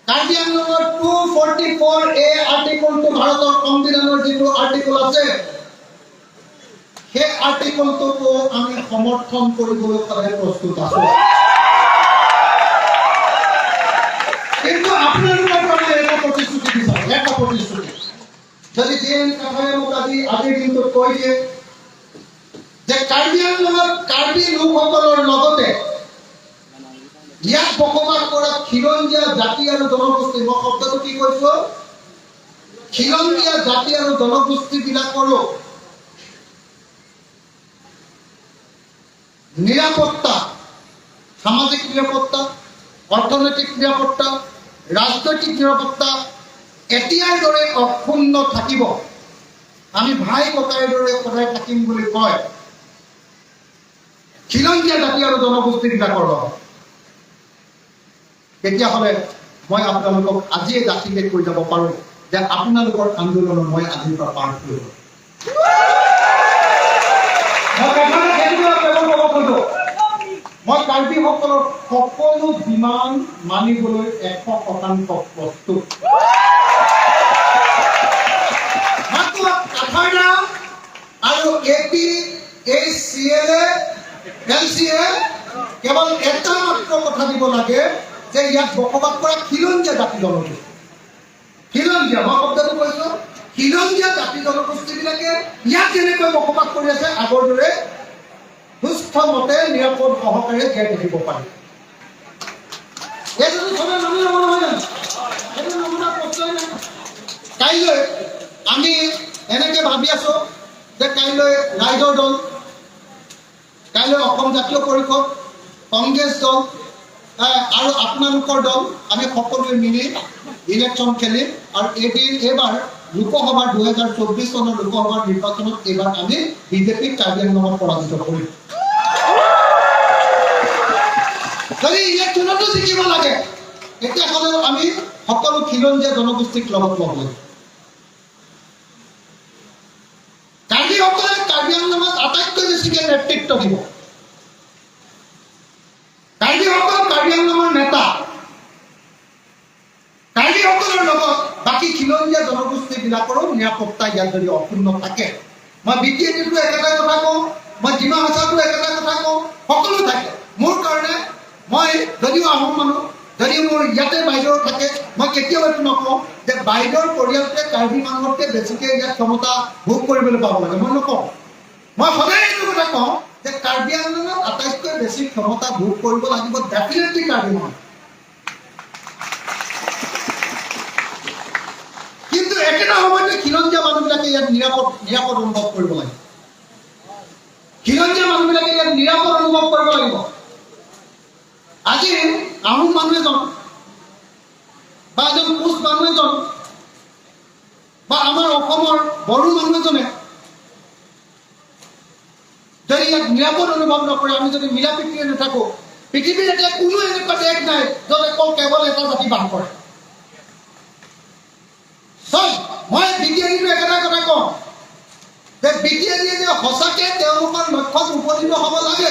কাৰ্বি আংলঙৰ 244A আৰ্টিকলটো, ভাৰতৰ সংবিধানৰ যিটো আৰ্টিকল আছে, সেই আৰ্টিকলটোকো আমি সমৰ্থন কৰিবলৈ সদায় প্ৰস্তুত আছো। কিন্তু আপোনালোকৰ পৰা মই এটা প্ৰতিশ্ৰুতি বিচাৰো, এটা প্ৰতিশ্ৰুতি। যদি জি এন কাথাৰে মোক আজিৰ দিনটোত কৈ দিয়ে যে কাৰ্বি আংলঙত কাৰ্বি লোকসকলৰ লগতে ইয়াত বসবাস কৰা খিলঞ্জীয়া জাতি আৰু জনগোষ্ঠী, মই শব্দটো কি কৈছো, খিলঞ্জীয়া জাতি আৰু জনগোষ্ঠীবিলাকৰো নিৰাপত্তা, সামাজিক নিৰাপত্তা, অৰ্থনৈতিক নিৰাপত্তা, ৰাজনৈতিক নিৰাপত্তা এতিয়াৰ দৰে অক্ষুণ্ণ থাকিব, আমি ভাই ককাইৰ দৰে সদায় থাকিম বুলি কয় খিলঞ্জীয়া জাতি আৰু জনগোষ্ঠীবিলাকৰ লগত, তেতিয়াহ'লে মই আপোনালোকক আজিয়ে জাতিকে কৈ যাব পাৰোঁ যে আপোনালোকৰ আন্দোলনত মই আজিৰ পৰা পাৰ কৰিব। মই কথাটো সেইটোকে কেৱল ক'ব খোজো, মই কাৰ্বিসকলৰ সকলো ডিমাণ্ড মানিবলৈ 100% প্ৰস্তুত। মাত্ৰ কাথাৰদা আৰু A P H C L A L C এ কেৱল এটা মাত্ৰ কথা দিব লাগে যে ইয়াত বসবাস কৰা খিলঞ্জীয়া জাতি জনগোষ্ঠী, খিলঞ্জীয়া, মই শব্দটো কৈছো, খিলঞ্জীয়া জাতি জনগোষ্ঠীবিলাকে ইয়াত যেনেকৈ বসবাস কৰি আছে, আগৰ দৰে সুস্থ মতে নিৰাপদ সহকাৰে জীয়াই থাকিব পাৰে। এইটোতো চবে মানি ল'ব, নহয় জানো? সেইটো নমনা প্ৰশ্নই নাই। কাইলৈ আমি এনেকে ভাবি আছো যে কাইলৈ ৰাইজৰ দল, কাইলৈ অসম জাতীয় পৰিষদ, কংগ্ৰেছ দল, আৰু আপোনালোকৰ দল, আমি সকলোৱে মিলি ইলেকশ্যন খেলিম আৰু এদিন এইবাৰ লোকসভাৰ 2024 চনৰ লোকসভাৰ নিৰ্বাচনত এইবাৰ আমি বিজেপিক কাৰ্বি আংলঙত পৰাজিত কৰিম। যদি ইলেকশ্যনতো জিকিব লাগে, তেতিয়াহ'লেও আমি সকলো খিলঞ্জীয়া জনগোষ্ঠীক লগত ল'ব লাগিব। কাৰ্বিসকলে কাৰ্বি আংলঙত আটাইতকৈ বেছিকে নেতৃত্ব দিব। কাৰ্বিসকল কাৰ্বি আংলঙৰ নেতা। কাৰ্বিসকলৰ লগত বাকী খিলঞ্জীয়া জনগোষ্ঠীবিলাকৰো নিৰাপত্তা ইয়াত যদি অক্ষুণ্ণ থাকে, মই বি টি এ ডিটো একেটা কথা কওঁ, মই ডিমা হাছাওতো একেটা কথা কওঁ, সকলো থাকে। মোৰ কাৰণে মই যদিও আহোম মানুহ, যদিও মোৰ ইয়াতে বাইদেউ থাকে, মই কেতিয়াও এইটো নকওঁ যে বাইদেউৰ পৰিয়ালটোৱে কাৰ্বি মানুহতকৈ বেছিকে ইয়াত ক্ষমতা ভোগ কৰিবলৈ পাব লাগে, মই নকওঁ। মই সদায় এইটো কথা কওঁ যে কাৰ্বি আংলঙত আটাইতকৈ বেছি ক্ষমতা ভোগ কৰিব লাগিব ডেফিনেটলি কাৰ্বি মানুহ। কিন্তু একেটা সময়তে খিলঞ্জীয়া মানুহবিলাকে ইয়াত নিৰাপদ অনুভৱ কৰিব লাগিব। খিলঞ্জীয়া মানুহবিলাকে ইয়াত নিৰাপদ অনুভৱ কৰিব লাগিব। আজি আহোম মানুহ এজন বা এজন কোচ মানুহ এজন বা আমাৰ অসমৰ বড়ো মানুহ এজনে যদি ইয়াত নিৰাপদ অনুভৱ নকৰে, আমি যদি মিলা প্ৰীতিৰে নাথাকো, পৃথিৱীৰ এতিয়া কোনো এনেকুৱা দেশ নাই য'ত অকল কেৱল এটা জাতি বাস কৰে। মই বি টি এ ডিটো একেটা কথা কওঁ যে বি টি এ ডিয়ে যে সঁচাকে তেওঁলোকৰ লক্ষ্যত উপনীত হ'ব লাগে,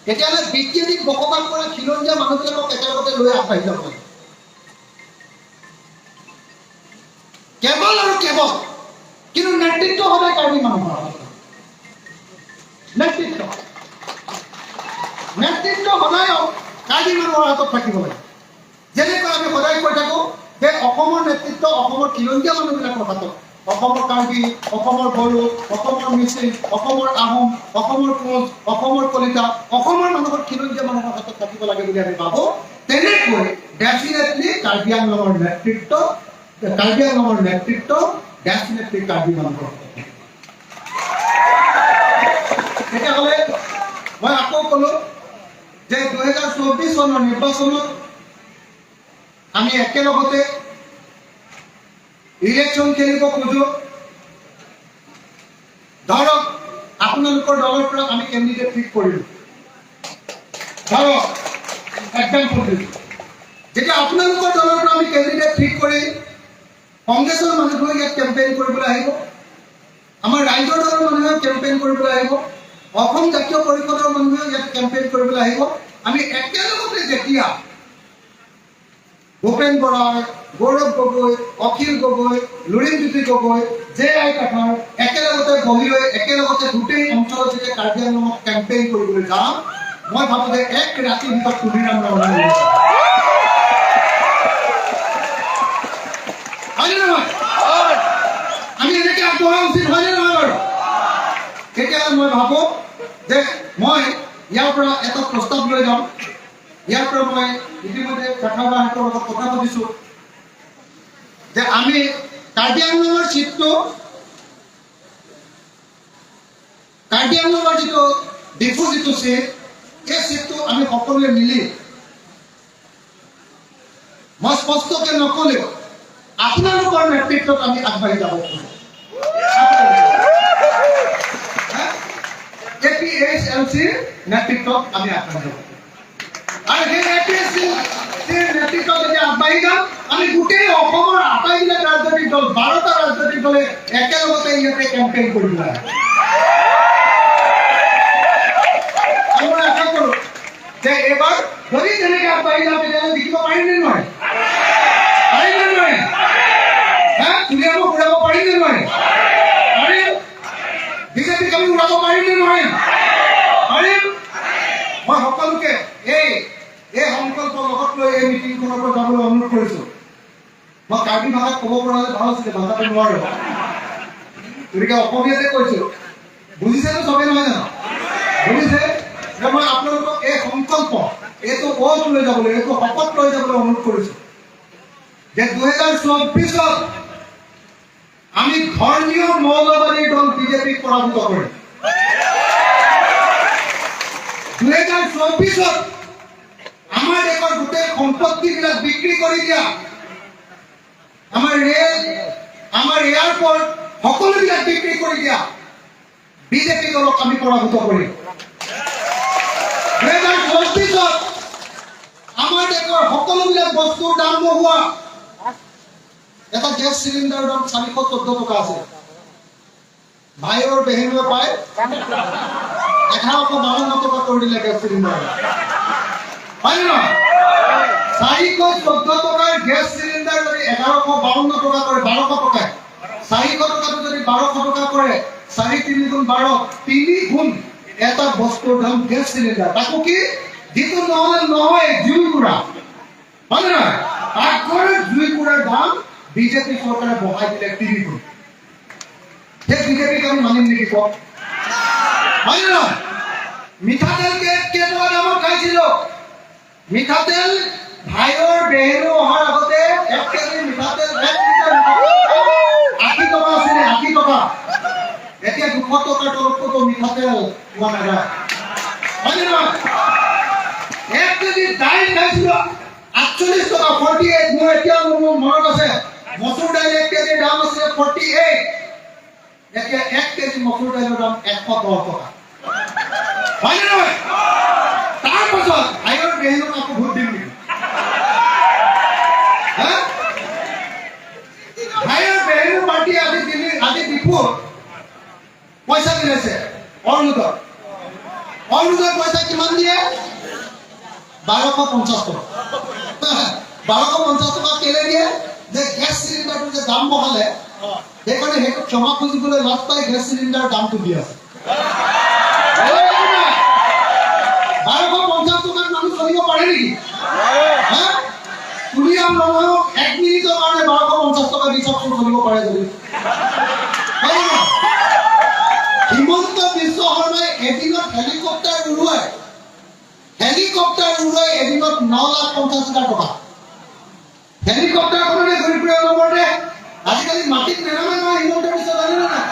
তেতিয়াহ'লে বি টি এ ডিত বসবাস কৰা খিলঞ্জীয়া মানুহবিলাকক একেলগতে লৈ আগবাঢ়ি যাব লাগে। কেৱল আৰু কেৱল কিন্তু নেতৃত্ব সদায় কাৰ্বি মানুহৰ নেতৃত্ব নেতৃত্ব সদায় কাৰ্বি মানুহৰ হাতত থাকিব লাগে। যেনেকৈ আমি সদায় কৈ থাকোঁ যে অসমৰ নেতৃত্ব অসমৰ খিলঞ্জীয়া মানুহবিলাকৰ হাতত, অসমৰ কাৰ্বি, অসমৰ বড়ো, অসমৰ মিচিং, অসমৰ আহোম, অসমৰ কোচ, অসমৰ কলিতা, অসমৰ মানুহৰ খিলঞ্জীয়া মানুহৰ হাতত থাকিব লাগে বুলি আমি ভাবোঁ। তেনেকৈ ডেফিনেটলি কাৰ্বি আংলঙৰ নেতৃত্ব, কাৰ্বি আংলঙৰ নেতৃত্ব ডেফিনেটলি কাৰ্বি মানুহৰ হাতত। তেতিয়াহ'লে মই আকৌ ক'লো যে 2024 চনৰ নিৰ্বাচনত আমি একেলগতে ইলেকশ্যন খেলিব খোজো। ধৰক আপোনালোকৰ দলৰ পৰা আমি কেণ্ডিডেট ঠিক কৰিলোঁ, ধৰক এক্সাম্পল দিছোঁ, যেতিয়া আপোনালোকৰ দলৰ পৰা আমি কেণ্ডিডেট ঠিক কৰি কংগ্ৰেছৰ মানুহে ইয়াত কেম্পেইন কৰিবলৈ আহিব, আমাৰ ৰাইজৰ দলৰ মানুহে কেম্পেইন কৰিবলৈ আহিব, অসম জাতীয় পৰিষদৰ মানুহে ইয়াত কেম্পেইন কৰিবলৈ আহিব, আমি একেলগতে যেতিয়া ভূপেন বৰা, গৌৰৱ গগৈ, অখিল গগৈ, লুৰিণজ্যোতি গগৈ, জে আই কাঠাৰ একেলগতে বহি লৈ একেলগতে গোটেই অঞ্চলত যেতিয়া কাৰ্বি আংলঙত কেম্পেইন কৰিবলৈ যাম, মই ভাবো যে এক ৰাতিৰ ভিতৰত তুলিৰাম ৰং হয়নে নহয়? আমি এনেকে আগবঢ়া উচিত হয়নে নহয় বাৰু? তেতিয়াহ'লে মই ভাবো যে মই ইয়াৰ পৰা এটা প্ৰস্তাৱ লৈ যাম। ইয়াৰ পৰা মই ইতিমধ্যে কাঠাবাহঁতৰ লগত কথা পাতিছো যে আমি কাৰ্বি আংলঙৰ চিটটো, কাৰ্বি আংলঙৰ যিটো ডিফু যিটো চিট, এই চিটটো আমি সকলোৱে মিলি, মই স্পষ্টকে নকলেও আপোনালোকৰ নেতৃত্বত আমি আগবাঢ়ি যাব খোজো। এ পি এইচ এল চিৰ নেতৃত্বত আমি আগবাঢ়ি যাব আৰু সেই এ পি এইচ চিৰ নেতৃত্বত যেতিয়া আগবাঢ়ি যাম, আমি গোটেই অসমৰ আটাইবিলাক ৰাজনৈতিক দল, 12টা ৰাজনৈতিক দলে একেলগতে ইয়াতে কেম্পেইন কৰিব লাগে। মই আশা কৰোঁ যে এইবাৰ যদি তেনেকে আগবাঢ়ি যাওঁ, তেতিয়াহ'লে জিকিব পাৰিম নে নোৱাৰিম? পাৰিম নে নোৱাৰিম? হা, তুলিয়ামক উৰাব পাৰিম নে নোৱাৰিম? পাৰিম। বিজেপিক আমি উৰাব পাৰিম নে নোৱাৰিম? পাৰিম। মই সকলোকে এই সংকল্প লগত লৈ এই মিটিংখনৰ পৰা যাবলৈ অনুৰোধ কৰিছো। মই কাৰ্বি ভাষাত ক'ব পৰা হ'লে ভাল আছিলে, ভাষাটো নোৱাৰো, গতিকে অসমীয়াতে কৈছো। বুজিছেতো চবেই, নহয় জানো? বুজিছে? মই আপোনালোকক এই সংকল্প, এইটো অ'থ লৈ যাবলৈ, এইটো শপত লৈ যাবলৈ অনুৰোধ কৰিছো যে 2024ত আমি ধৰ্মীয় মৌলবাদী দল বিজেপিক পৰাভূত কৰিম। 2024ত আমাৰ দেশৰ সম্পত্তিবিলাক বিক্ৰী কৰি দিয়া, আমাৰ ৰেল, আমাৰ এয়াৰপৰ্ট, সকলোবিলাক বিক্ৰী কৰি দিয়া বিজেপি দলক আমি পৰাভূত কৰিম। 2024ত আমাৰ দেশৰ সকলোবিলাক বস্তুৰ দাম বঢ়োৱা, এটা গেছ চিলিণ্ডাৰৰ দাম 414 টকা আছে, भाई और बहनों পায় 1152 টকা কৰি দিলে গেছ চিলিণ্ডাৰ, হয় নে নহয়? 414 টকাৰ গেছ চিলিণ্ডাৰ যদি 1152 টকা কৰে, 1200 টকাই, 400 টকাটো যদি 1200 টকা কৰে, চাৰি তিনি গুণ 12, তিনি গুণ এটা বস্তুৰ দাম গেছ চিলিণ্ডাৰ। তাকো কি, যিটো নহ'লে নহয়, জুইকুৰা, হয় নে নহয়? পাকঘৰৰ জুইকুৰাৰ দাম বিজেপি চৰকাৰে বঢ়াই দিলে তিনি গুণ। সেই বিজেপিক আমি মানিম নেকি কওক? হয় নে নহয়? মিঠাতেল কেইটকা দামত খাইছিলো? মিঠাতেল भाई और बहनों অহাৰ আগতে 1 কেজি মিঠাতেল, 1 লিটাৰ মিঠাতেল 80 টকা আছিলে, 80 টকা। এতিয়া 200 টকাৰ তলততো মিঠাতেল পোৱা নাযায়, হয় নে নহয়? 1 কেজি দাইল খাইছিলো 48 টকা, 48। মোৰ এতিয়াও মোৰ মনত আছে, মচুৰ দাইল 1 কেজিৰ দাম আছিলে 48। এতিয়া 1 কেজি মচুৰ দাইলৰ দাম 110 টকা, হয় নে নহয়? তাৰ পাছত भाई और बहनोंক আকৌ ভোট দিম নেকি, হা? भाई और बहनों পাৰ্টি আজি দিল্লী, আজি ডিফুত পইচা বিলাইছে অৰুণোদয়। অৰুণোদয় পইচা কিমান দিয়ে? 1250 টকা। 1250 টকা কেলে দিয়ে? যে গেছ চিলিণ্ডাৰটো যে দাম বঢ়ালে, সেইকাৰণে সেইটো ক্ষমা খুজিবলৈ লাজ পাই গেছ চিলিণ্ডাৰৰ দামটো দি আছে। 1250 টকাত মানুহ চলিব পাৰে নেকি, হা? তুমি আৰু নহওক, এক মিনিটৰ কাৰণে 1250 টকা দি চাওকচোন চলিব পাৰে যদি, হয় নে নহয়? হিমন্ত বিশ্ব শৰ্মাই এদিনত হেলিকপ্টাৰ উৰুৱাই, হেলিকপ্টাৰ উৰুৱাই এদিনত 9,50,000 টকা। হেলিকপ্টাৰখনতে ঘূৰি ফুৰে অনবৰতে। আজিকালি মাটিত নেনামে নহয় হিমন্ত বিশ্ব, জানে নে নাই?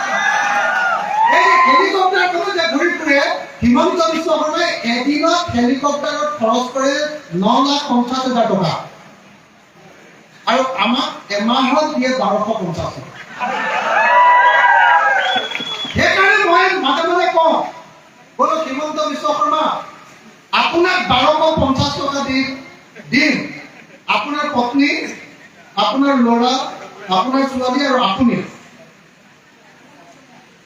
এই হেলিকপ্টাৰখনত যে ঘূৰি ফুৰে হিমন্ত বিশ্ব শৰ্মাই, এদিনত হেলিকপ্টাৰত খৰচ কৰে 9,50,000 টকা আৰু আমাক এমাহত দিয়ে 1250 টকা। সেইকাৰণে মই মাজে মাজে কওঁ, বোলো হিমন্ত বিশ্ব শৰ্মা, আপোনাক 1250 টকা দি দিম, আপোনাৰ পত্নী, আপোনাৰ ল'ৰা, আপোনাৰ ছোৱালী আৰু আপুনি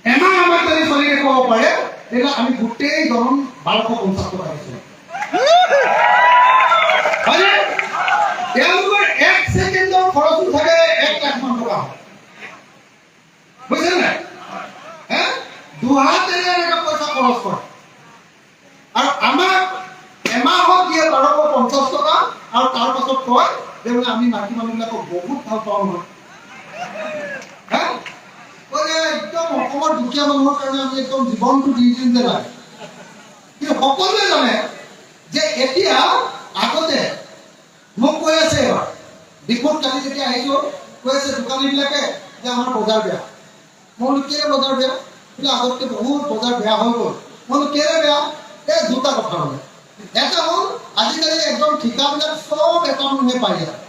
এমাহ আমাক যদি চলি দেখুৱাব পাৰে, তেতিয়া আমি গোটেই দৰম 1250 টকা দিছো, হয়নে? তেওঁলোকৰ এক ছেকেণ্ডৰ খৰচো থাকে 1 লাখ মান টকা, বুজিছে নাই? হে, দুহাতেৰে এনেকে পইচা খৰচ কৰে আৰু আমাক এমাহত দিয়ে 1250 টকা। আৰু তাৰ পাছত কয় যে বোলে আমি মাইকী মানুহবিলাকক বহুত ভাল পাওঁ নহয়, হে? কয় যে একদম অসমৰ দুখীয়া মানুহৰ কাৰণে আমি একদম জীৱনটো দি দিম যে লাগে। কিন্তু সকলোৱে জানে যে এতিয়া, আগতে মোক কৈ আছে, এবাৰ ডিফুত কালি যেতিয়া আহিছো, কৈ আছে দোকানীবিলাকে যে আমাৰ বজাৰ বেয়া। মই বোলো, কেলে বজাৰ বেয়া? বোলে আগতকৈ বহুত বজাৰ বেয়া হৈ গ'ল। মই বোলো, কেলে বেয়া? এই দুটা কথা বোলে। এটা হ'ল আজিকালি একদম ঠিকাবিলাক চব এটা মানুহে পাই যায়।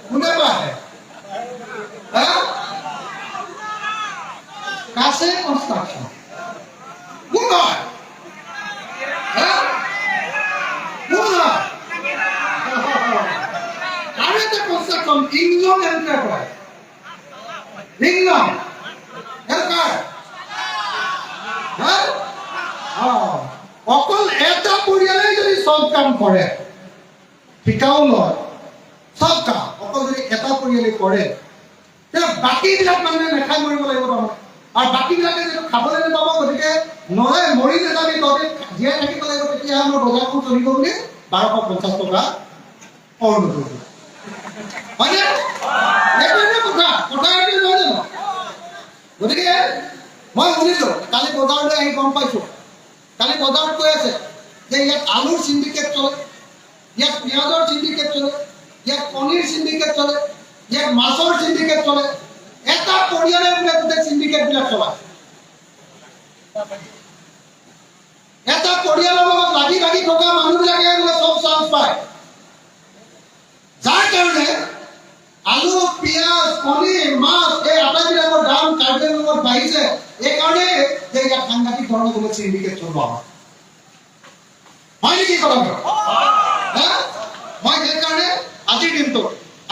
কোনে পায়, হা? কাছে কনষ্ট্ৰাকশ্যন। কোন হয়, হা? কোন হয়? আৰু এটা কনষ্ট্ৰাকশ্যন ইংলং এণ্টাৰপ্ৰাইজ। ইংলং সেইটো কাৰ, হা? অকল এটা পৰিয়ালেই যদি চব কাম কৰে, ঠিকাও লয়, চব কাম অকল যদি এটা পৰিয়ালে কৰে, তেতিয়া বাকীবিলাক মানুহে নাখাই মৰিব লাগিব তাৰমানে। আৰু বাকীবিলাকে যিটো খাবলৈ নাপাব, গতিকে নহয় মৰি নাযাবি, তহঁতি জীয়াই থাকিব লাগিব, তেতিয়াহে আমাৰ বজাৰখন চলিব বুলি 1250 টকা অৰুণোদয় দিয়ে। হয়নে? এইটো এটা কথা, কথা এইটো নহয় জানো? গতিকে মই শুনিছো, কালি বজাৰলৈ আহি গম পাইছো, কালি বজাৰত কৈ আছে যে ইয়াত আলুৰ চিণ্ডিকেট চলে, ইয়াত পিঁয়াজৰ চিণ্ডিকেট চলে, ইয়াত কণীৰ চিণ্ডিকেট চলে, ইয়াত মাছৰ চিণ্ডিকেট চলে। এটা পৰিয়ালে বোলে গোটেই চিণ্ডিকেটবিলাক চলায়। এটা পৰিয়ালৰ লগত লাগি লাগি থকা মানুহবিলাকে বোলে চব মাছ, এই আটাইবিলাকৰ দাম কাৰ্বি আংলঙত বাঢ়িছে এইকাৰণে যে ইয়াত সাংঘাতিক ধৰণৰ কোনো চিণ্ডিকেট চলোৱা হয়। হয় নেকি কথাটো? হা? মই সেইকাৰণে আজিৰ দিনটোত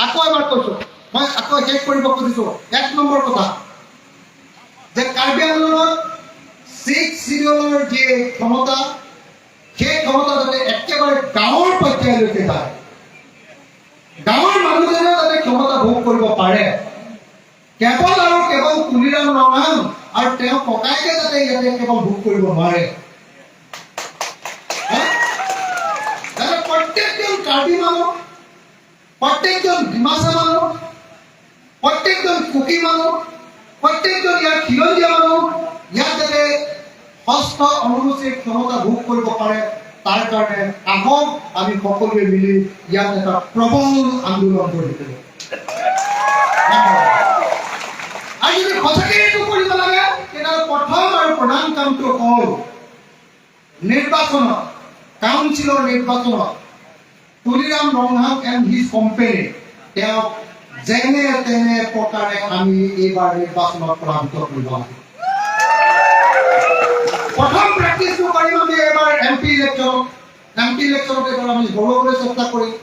আকৌ এবাৰ কৈছো, মই আকৌ শেষ কৰিব খুজিছো। এক নম্বৰ কথা যে কাৰ্বি আংলঙত ছিক্স চিডিউলৰ যি ক্ষমতা, সেই ক্ষমতা যাতে একেবাৰে গাঁৱৰ পৰ্যায়লৈকে যায়, গাঁৱৰ মানুহজনেও যাতে ক্ষমতা ভোগ কৰিব পাৰে, কেৱল আৰু কেৱল তুলিৰাম ৰংহাং আৰু তেওঁ ককায়েকে যাতে ইয়াতে কেৱল ভোগ কৰিব নোৱাৰে, হা? যাতে প্ৰত্যেকজন কাৰ্বি মানুহ, প্ৰত্যেকজন ডিমাচা মানুহ, প্ৰত্যেকজন কুকি মানুহ, প্ৰত্যেকজন ইয়াৰ খিলঞ্জীয়া মানুহ ইয়াত যাতে ষষ্ঠ অনুসূচীৰ ক্ষমতা ভোগ কৰিব পাৰে, তাৰ কাৰণে আহক আমি সকলোৱে মিলি ইয়াত এটা প্ৰবল আন্দোলন গঢ়ি তোলোঁ। আৰু যদি সঁচাকৈ এইটো কৰিব লাগে, তেতিয়াহ'লে প্ৰথম আৰু প্ৰধান কামটো হ'ল নিৰ্বাচনত, কাউন্সিলৰ নিৰ্বাচনত Tuliram Ronghang and his company, তেওঁক যেনে তেনে প্ৰকাৰে আমি এইবাৰ নিৰ্বাচনত পৰাজিত কৰিব লাগে। প্ৰথম প্ৰেক্টিচটো কৰিম আমি এইবাৰ এম পি ইলেকশ্যনত। এম পি ইলেকশ্যনত এইবাৰ আমি হৰুৱাবলৈ চেষ্টা কৰিম।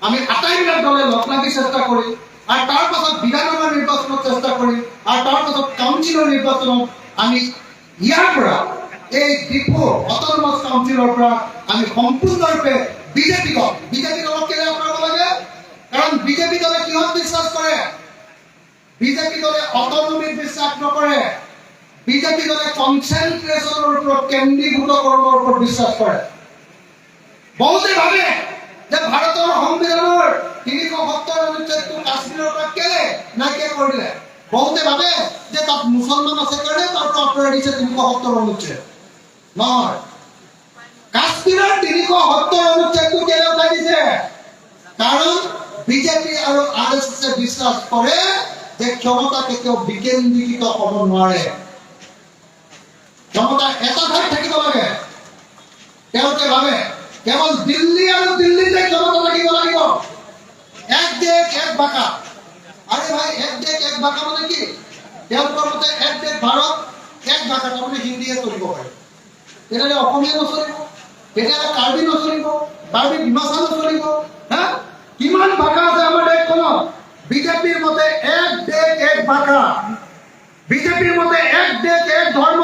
আমি আটাইবিলাক দলে লগ লাগি চেষ্টা কৰিম আৰু তাৰ পাছত বিধানসভা নিৰ্বাচনত চেষ্টা কৰিম আৰু তাৰ পাছত কাউন্সিলৰ নিৰ্বাচনত আমি ইয়াৰ পৰা, এই ডিফু অট'নমাছ কাউন্সিলৰ পৰা আমি সম্পূৰ্ণৰূপে বিজেপি দল, বিজেপি দলক কেলে আঁতৰাব লাগে? কাৰণ বিজেপি দলে কিহত বিশ্বাস কৰে? বিজেপি দলে অট'নমিত বিশ্বাস নকৰে। বিজেপি দলে কনচেনট্ৰেশ্যনৰ ওপৰত, কেন্দ্ৰীভূতকৰণৰ ওপৰত বিশ্বাস কৰে। বহুতে ভাবে যে ভাৰতৰ সংবিধানৰ 370 অনুচ্ছেদটো কাশ্মীৰৰ পৰা কেলে নাইকিয়া কৰিলে। বহুতে ভাবে যে তাত মুছলমান আছে কাৰণে তাৰ পৰা আঁতৰাই দিছে 370 অনুচ্ছেদ। নহয়, কাশ্মীৰৰ 370 অনুচ্ছেদটো কেলে উঠাই দিছে? কাৰণ বিজেপি আৰু আৰ এছ এছে বিশ্বাস কৰে যে ক্ষমতা কেতিয়াও বিকেন্দ্ৰীকৃত হ'ব নোৱাৰে, ক্ষমতা এটা ঠাইত থাকিব লাগে। তেওঁলোকে ভাবে কেৱল দিল্লী আৰু দিল্লীতে ক্ষমতা থাকিব লাগিব। এক দেশ এক ভাষা। আৰে ভাই, এক দেশ এক ভাষা মানে কি? তেওঁলোকৰ মতে এক দেশ ভাৰত, এক ভাষা, তাৰমানে হিন্দীয়ে চলিব পাৰে। তেতিয়াহ'লে অসমীয়া নচলিব, তেতিয়াহ'লে কাৰ্বি নচলিব, কাৰ্বি ডিমাচা নচলিব। হা, কিমান ভাষা আছে আমাৰ দেশখনত? বিজেপিৰ মতে এক দেশ এক ভাষা, বিজেপিৰ মতে এক দেশ এক ধৰ্ম।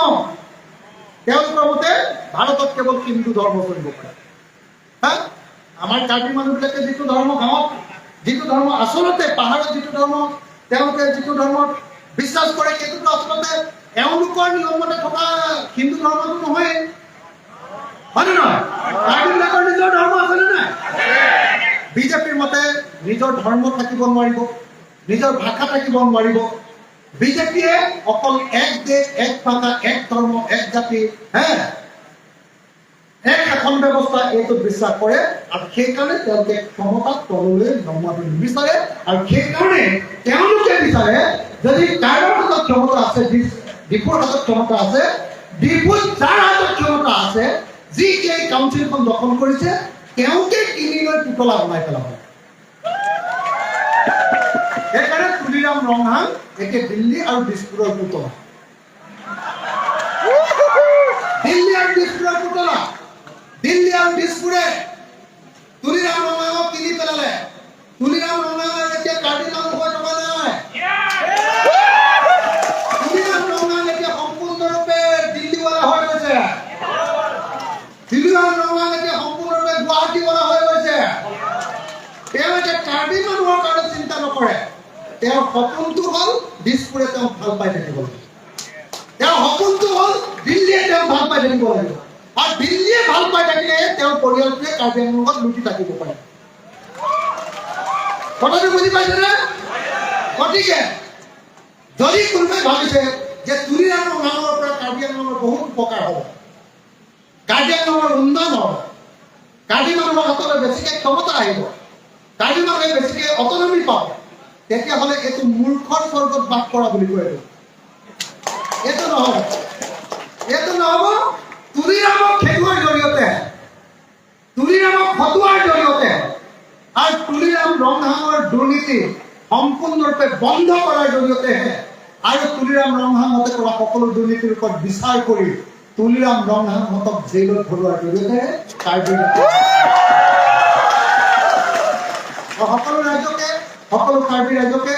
তেওঁলোকৰ মতে ভাৰতত কেৱল হিন্দু ধৰ্ম চলিব পাৰে। হা, আমাৰ কাৰ্বি মানুহবিলাকে যিটো ধৰ্ম, গাঁৱত যিটো ধৰ্ম, আচলতে পাহাৰত যিটো ধৰ্ম, তেওঁলোকে যিটো ধৰ্মত বিশ্বাস কৰে, সেইটোতো আচলতে এওঁলোকৰ নিয়ম মতে থকা হিন্দু ধৰ্মটো নহয়, হয়নে নহয়? কাৰ্বিবিলাকৰ নিজৰ ধৰ্ম আছেনে নাই? বিজেপিৰ মতে নিজৰ ধৰ্ম থাকিব নোৱাৰিব, নিজৰ ভাষা থাকিব নোৱাৰিব। বিজেপিয়ে অকল এক দেশ এক ভাষা এক ধৰ্ম এক জাতি, হে, এক শাসন ব্যৱস্থা, এইটোত বিশ্বাস কৰে আৰু সেইকাৰণে তেওঁলোকে ক্ষমতাক তললৈ নমোৱাটো নিবিচাৰে। আৰু সেইকাৰণে তেওঁলোকে বিচাৰে, যদি কাৰোবাৰ হাতত ক্ষমতা আছে, ডিফুৰ হাতত ক্ষমতা আছে, ডিফুত যাৰ হাতত ক্ষমতা আছে, যি এই কাউন্সিলখন দখল কৰিছে, তেওঁকে কিনি লৈ পুতলা বনাই পেলাব। সেইকাৰণে তুলিৰাম ৰংহাং এতিয়া দিল্লী আৰু দিছপুৰৰ পুতলা, দিল্লী আৰু দিছপুৰৰ পুতলা। দিল্লী আৰু দিছপুৰে তুলিৰাম ৰংহাঙক কিনি পেলালে। তুলিৰাম ৰংহাঙৰ এতিয়া কাৰ্বি মানুহ হৈ থকা নাই। তুলিৰাম ৰংহাং এতিয়া সম্পূৰ্ণৰূপে দিল্লীৱালা হৈ গৈছে। তুলিৰাম ৰংহাং এতিয়া সম্পূৰ্ণৰূপে গুৱাহাটীৱালা হৈ গৈছে। তেওঁ এতিয়া কাৰ্বি মানুহৰ কাৰণে চিন্তা নকৰে। তেওঁৰ সপোনটো হ'ল দিছপুৰে তেওঁক ভাল পাই থাকিব লাগিব। তেওঁৰ সপোনটো হ'ল দিল্লীয়ে তেওঁক ভাল পাই থাকিব লাগিব। আৰু দিল্লীয়ে ভাল পাই থাকিলে তেওঁৰ পৰিয়ালটোৱে কাৰ্বি আংলঙত লুটি থাকিব পাৰে। কথাটো বুজি পাইছেনে? গতিকে যদি কোনোবাই ভাবিছে যে তুলিৰাম ৰংহাঙৰ পৰা কাৰ্বি আংলঙৰ বহুত উপকাৰ হ'ব, কাৰ্বি আংলঙৰ উন্নয়ন হ'ব, কাৰ্বি মানুহৰ হাতলৈ বেছিকে ক্ষমতা আহিব, কাৰ্বি মানুহে বেছিকে অটনমি পাব, তেতিয়াহ'লে এইটো মূৰ্খৰ স্বৰ্গত বাস কৰা বুলি কয়। এইটো এইটো নহ'ব, এইটো নহ'ব। তুলিৰামক খেদোৱাৰ জৰিয়তে, তুলিৰামক হটোৱাৰ জৰিয়তে আৰু তুলিৰাম ৰংহাঙৰ দুৰ্নীতি সম্পূৰ্ণৰূপে বন্ধ কৰাৰ জৰিয়তেহে আৰু তুলিৰাম ৰংহাংহঁতে কৰা সকলো দুৰ্নীতিৰ ওপৰত বিচাৰ কৰি তুলিৰাম ৰংহাংহঁতক জেইলত ভৰোৱাৰ জৰিয়তেহে কাৰ্বি সকলো ৰাইজকে, সকলো কাৰ্বি ৰাইজকে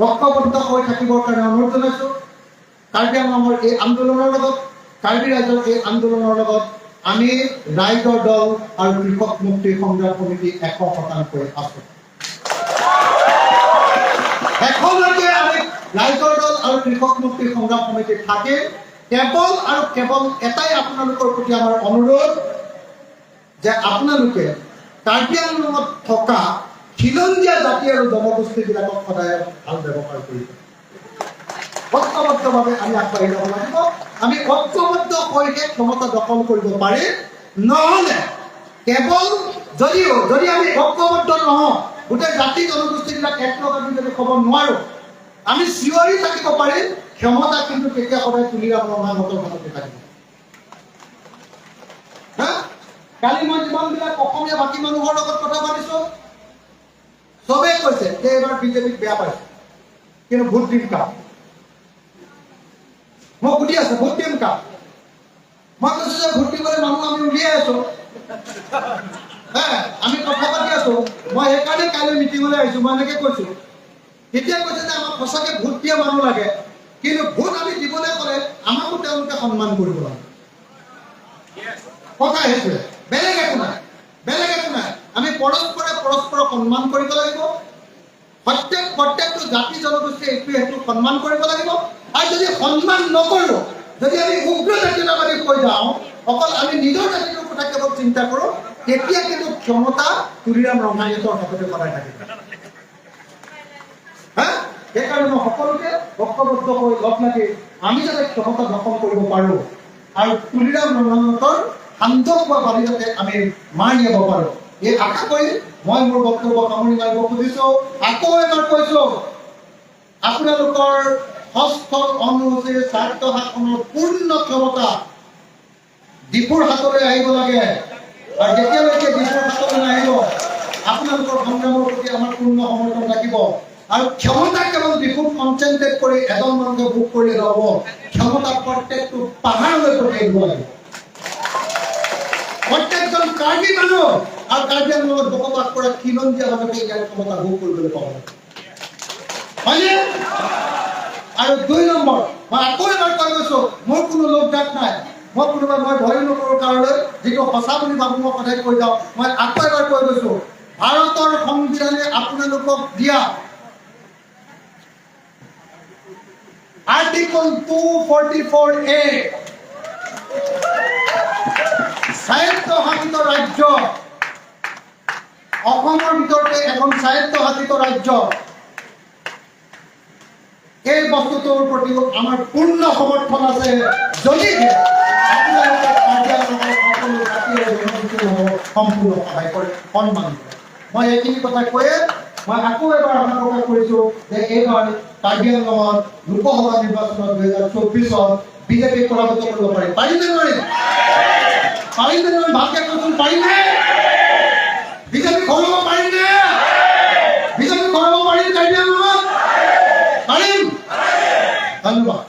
ঐক্যবদ্ধ হৈ থাকিবৰ কাৰণে অনুৰোধ জনাইছো। কাৰ্বি আংলঙৰ এই আন্দোলনৰ লগত, কাৰ্বি ৰাইজৰ এই আন্দোলনৰ লগত আমি ৰাইজৰ দল আৰু কৃষক মুক্তি সংগ্ৰাম সমিতি 100% আছো। এখনলৈকে আমি ৰাইজৰ দল আৰু কৃষক মুক্তি সংগ্ৰাম সমিতি থাকে। কেৱল আৰু কেৱল এটাই আপোনালোকৰ প্ৰতি আমাৰ অনুৰোধ যে আপোনালোকে কাৰ্বি আংলঙত থকা খিলঞ্জীয়া জাতি আৰু জনগোষ্ঠীবিলাকক সদায় ভাল ব্যৱহাৰ কৰিব। ঐক্যবদ্ধভাৱে আমি আগবাঢ়ি যাব লাগিব। আমি ঐক্যবদ্ধ হৈহে ক্ষমতা দখল কৰিব পাৰিম। নহ'লে কেৱল যদি আমি ঐক্যবদ্ধ নহওঁ, গোটেই জাতি জনগোষ্ঠীবিলাক একলগ আমি যদি ক'ব নোৱাৰো, আমি চিঞৰি থাকিব পাৰিম, ক্ষমতা কিন্তু তেতিয়া সদায় তুলিৰাম ৰংহাংহঁতৰ হাততে থাকিব। হা? কালি মই যিমানবিলাক অসমীয়া বাকী মানুহৰ লগত কথা পাতিছো, চবেই কৈছে যে এইবাৰ বিজেপিক বেয়া পাইছে, কিন্তু ভোট দিম কাক? মই সুধি আছো, ভোট দিম কাক? মই কৈছো যে ভোট দিবলৈ মানুহ আমি উলিয়াই আছো, হে, আমি কথা পাতি আছো। মই সেইকাৰণে কাইলৈ মিটিঙলৈ আহিছো, মই এনেকে কৈছো। তেতিয়া কৈছে যে আমাক সঁচাকে ভোট দিয়া মানুহ লাগে, কিন্তু ভোট আমি দিবলৈ ক'লে আমাকো তেওঁলোকে সন্মান কৰিব লাগে। কথা সেইটোৱে, বেলেগ একো নাই, বেলেগ একো নাই। আমি পৰস্পৰে পৰস্পৰক সন্মান কৰিব লাগিব। প্ৰত্যেকটো জাতি জনগোষ্ঠীয়ে এইটোৱে সেইটো সন্মান কৰিব লাগিব। আৰু যদি সন্মান নকৰো, যদি আমি উগ্ৰ জাতীয়তাবাদী হৈ যাওঁ, অকল আমি নিজৰ জাতিটোৰ কথা কেৱল চিন্তা কৰোঁ, তেতিয়া কিন্তু ক্ষমতা তুলিৰাম ৰংহাংহঁতৰ হাততে সদায় থাকিব। হা? সেইকাৰণে মই সকলোকে ঐক্যবদ্ধ হৈ লগ লাগি আমি যাতে ক্ষমতা দখল কৰিব পাৰোঁ আৰু তুলিৰাম ৰংহাংহঁতৰ সান্দহ খোৱা বালি যাতে আমি মাৰ নিয়াব পাৰোঁ, এই আশা কৰি মই মোৰ বক্তব্য সামৰণি মাৰিব খুজিছো। আকৌ এবাৰ কৈছো, আপোনালোকৰ ষষ্ঠ অনুসূচীৰ স্বায়ত্ত শাসনৰ পূৰ্ণ ক্ষমতা ডিপুৰ হাতলৈ আহিব লাগে। আৰু যেতিয়ালৈকে ডিপুৰ হাতলৈ নাহিব, আপোনালোকৰ সংগ্ৰামৰ প্ৰতি আমাৰ পূৰ্ণ সমৰ্থন থাকিব। আৰু ক্ষমতা কেৱল ডিপুত কনচেনট্ৰেট কৰি এজন মানুহে ভোগ কৰিলে নহ'ব, ক্ষমতা প্ৰত্যেকটো পাহাৰলৈ পঠিয়াই দিব লাগিব। প্ৰত্যেকজন কাৰ্বি মানুহ আৰু কাৰ্বি আংলঙত বসবাস কৰা খিলঞ্জীয়া মানুহে ইয়াৰ ক্ষমতা ভোগ কৰিবলৈ পাব লাগে, হয়নে? আৰু 2 নম্বৰ, মই আকৌ এবাৰ কৈ গৈছো, মোৰ কোনো লোক ডাক নাই, মই কোনোবা মই ভয়ো নকৰোঁ কাৰোলৈ, যিটো সঁচা বুলি ভাবোঁ মই সদায় কৈ যাওঁ। মই আকৌ এবাৰ কৈ গৈছো, ভাৰতৰ সংবিধানে আপোনালোকক দিয়া আৰ্টিকল 244A স্বায়ত্তশাসিত ৰাজ্য, অসমৰ ভিতৰতে এখন স্বায়ত্তশাসিত ৰাজ্য, এই বস্তুটোৰ প্ৰতিও আমাৰ পূৰ্ণ সমৰ্থন আছে, যদিহে আপোনালোকে কাৰ্বি আংলঙৰ সকলো জাতি আৰু জনগোষ্ঠীসমূহক সম্পূৰ্ণ সহায় কৰে, সন্মান কৰে। মই এইখিনি কথা কৈয়ে মই আকৌ এবাৰ আশা প্ৰকাশ কৰিছো যে এইবাৰ কাৰ্বি আংলঙত লোকসভা নিৰ্বাচনত 2024ত বিজেপিক পৰাভূত কৰিব পাৰিম। পাৰিম নে নোৱাৰিম? পাৰিম নে নোৱাৰিম? ভালকে কচোন, পাৰিম নে? বিজেপি হৰাব পাৰিম নে? বিজেপি হৰাব পাৰিম কাৰ্বি আংলঙত? পাৰিম। ধন্যবাদ,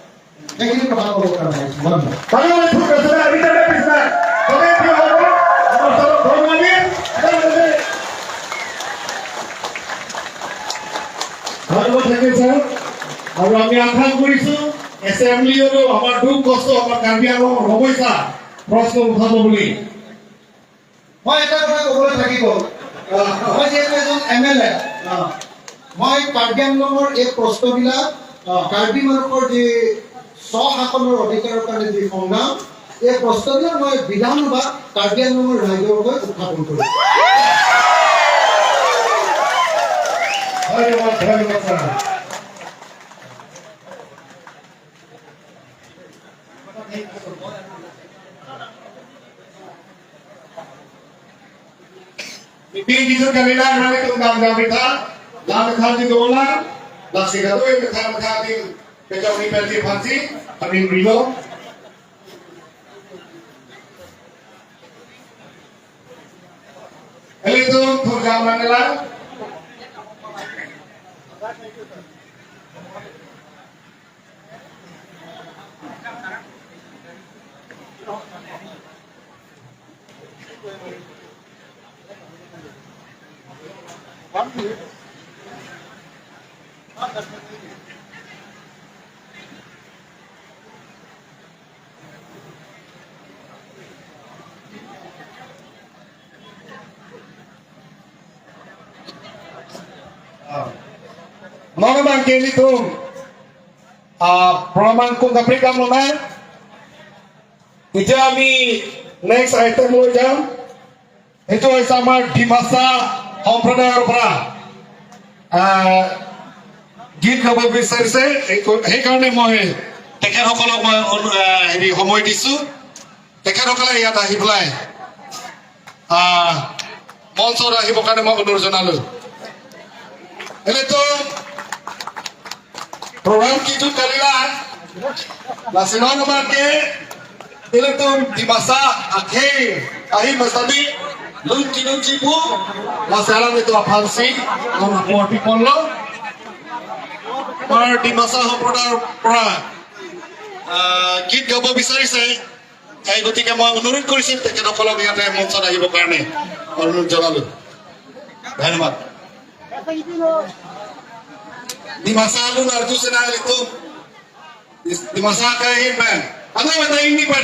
এইখিনি কথা ক'বৰ কাৰণে আহিছো। ধন্যবাদ। ধন্যবাদ। খুব বেছি ধন্যবাদ থাকিল ছাৰ। আৰু আমি আশা কৰিছো এছেম্বলিতো আমাৰ দুখ কষ্ট, আমাৰ কাৰ্বি আংলঙৰ সমস্যা প্ৰশ্ন উঠাব বুলি। মই এটা কথা ক'বলৈ থাকি গ'ল। মই যিহেতু এজন এম এল এ, মই কাৰ্বি আংলঙৰ এই প্ৰশ্নবিলাক, কাৰ্বি মানুহৰ যি স্বশাসনৰ অধিকাৰৰ কাৰণে যি সংগ্ৰাম, এই প্ৰশ্নবিলাক মই বিধানসভাত কাৰ্বি আংলঙৰ ৰাইজৰ হৈ উত্থাপন কৰিম। ধন্যবাদ, ধন্যবাদ sir. Meeting dito kanila namin itong gamit lahat dito wala lasigado yung ating kaya ni Penti Pansi aming rilo Elito thong manila. Mga kini itong প্ৰণাম কোন কাম নাই। এতিয়া আমি নেক্সট আইটেম লৈ যাম। সেইটো হৈছে আমাৰ ডিমাচা সম্প্ৰদায়ৰ পৰা গীত গাব বিচাৰিছে। সেইকাৰণে মই তেখেতসকলক মই হেৰি সময় দিছো। তেখেতসকলে ইয়াত আহি পেলাই মঞ্চত আহিবৰ কাৰণে মই অনুৰোধ জনালো। এনেতো program kitu kalila la semana ke iletum Dimasa akhir ahi masadi lun kinu jipu la salam itu aphansi lon আপৰ্তি কৰলো। আমাৰ ডিমাচা সম্প্ৰদায়ৰ পৰা গীত গাব বিচাৰিছে। এই গতিকে মই অনুৰোধ কৰিছিল তেখেতসকলক ইয়াতে মঞ্চত আহিবৰ কাৰণে অনুৰোধ জনালো। ধন্যবাদ। Dimasa lu narju sena itu. Dimasa kain ben. Ano ba ini pa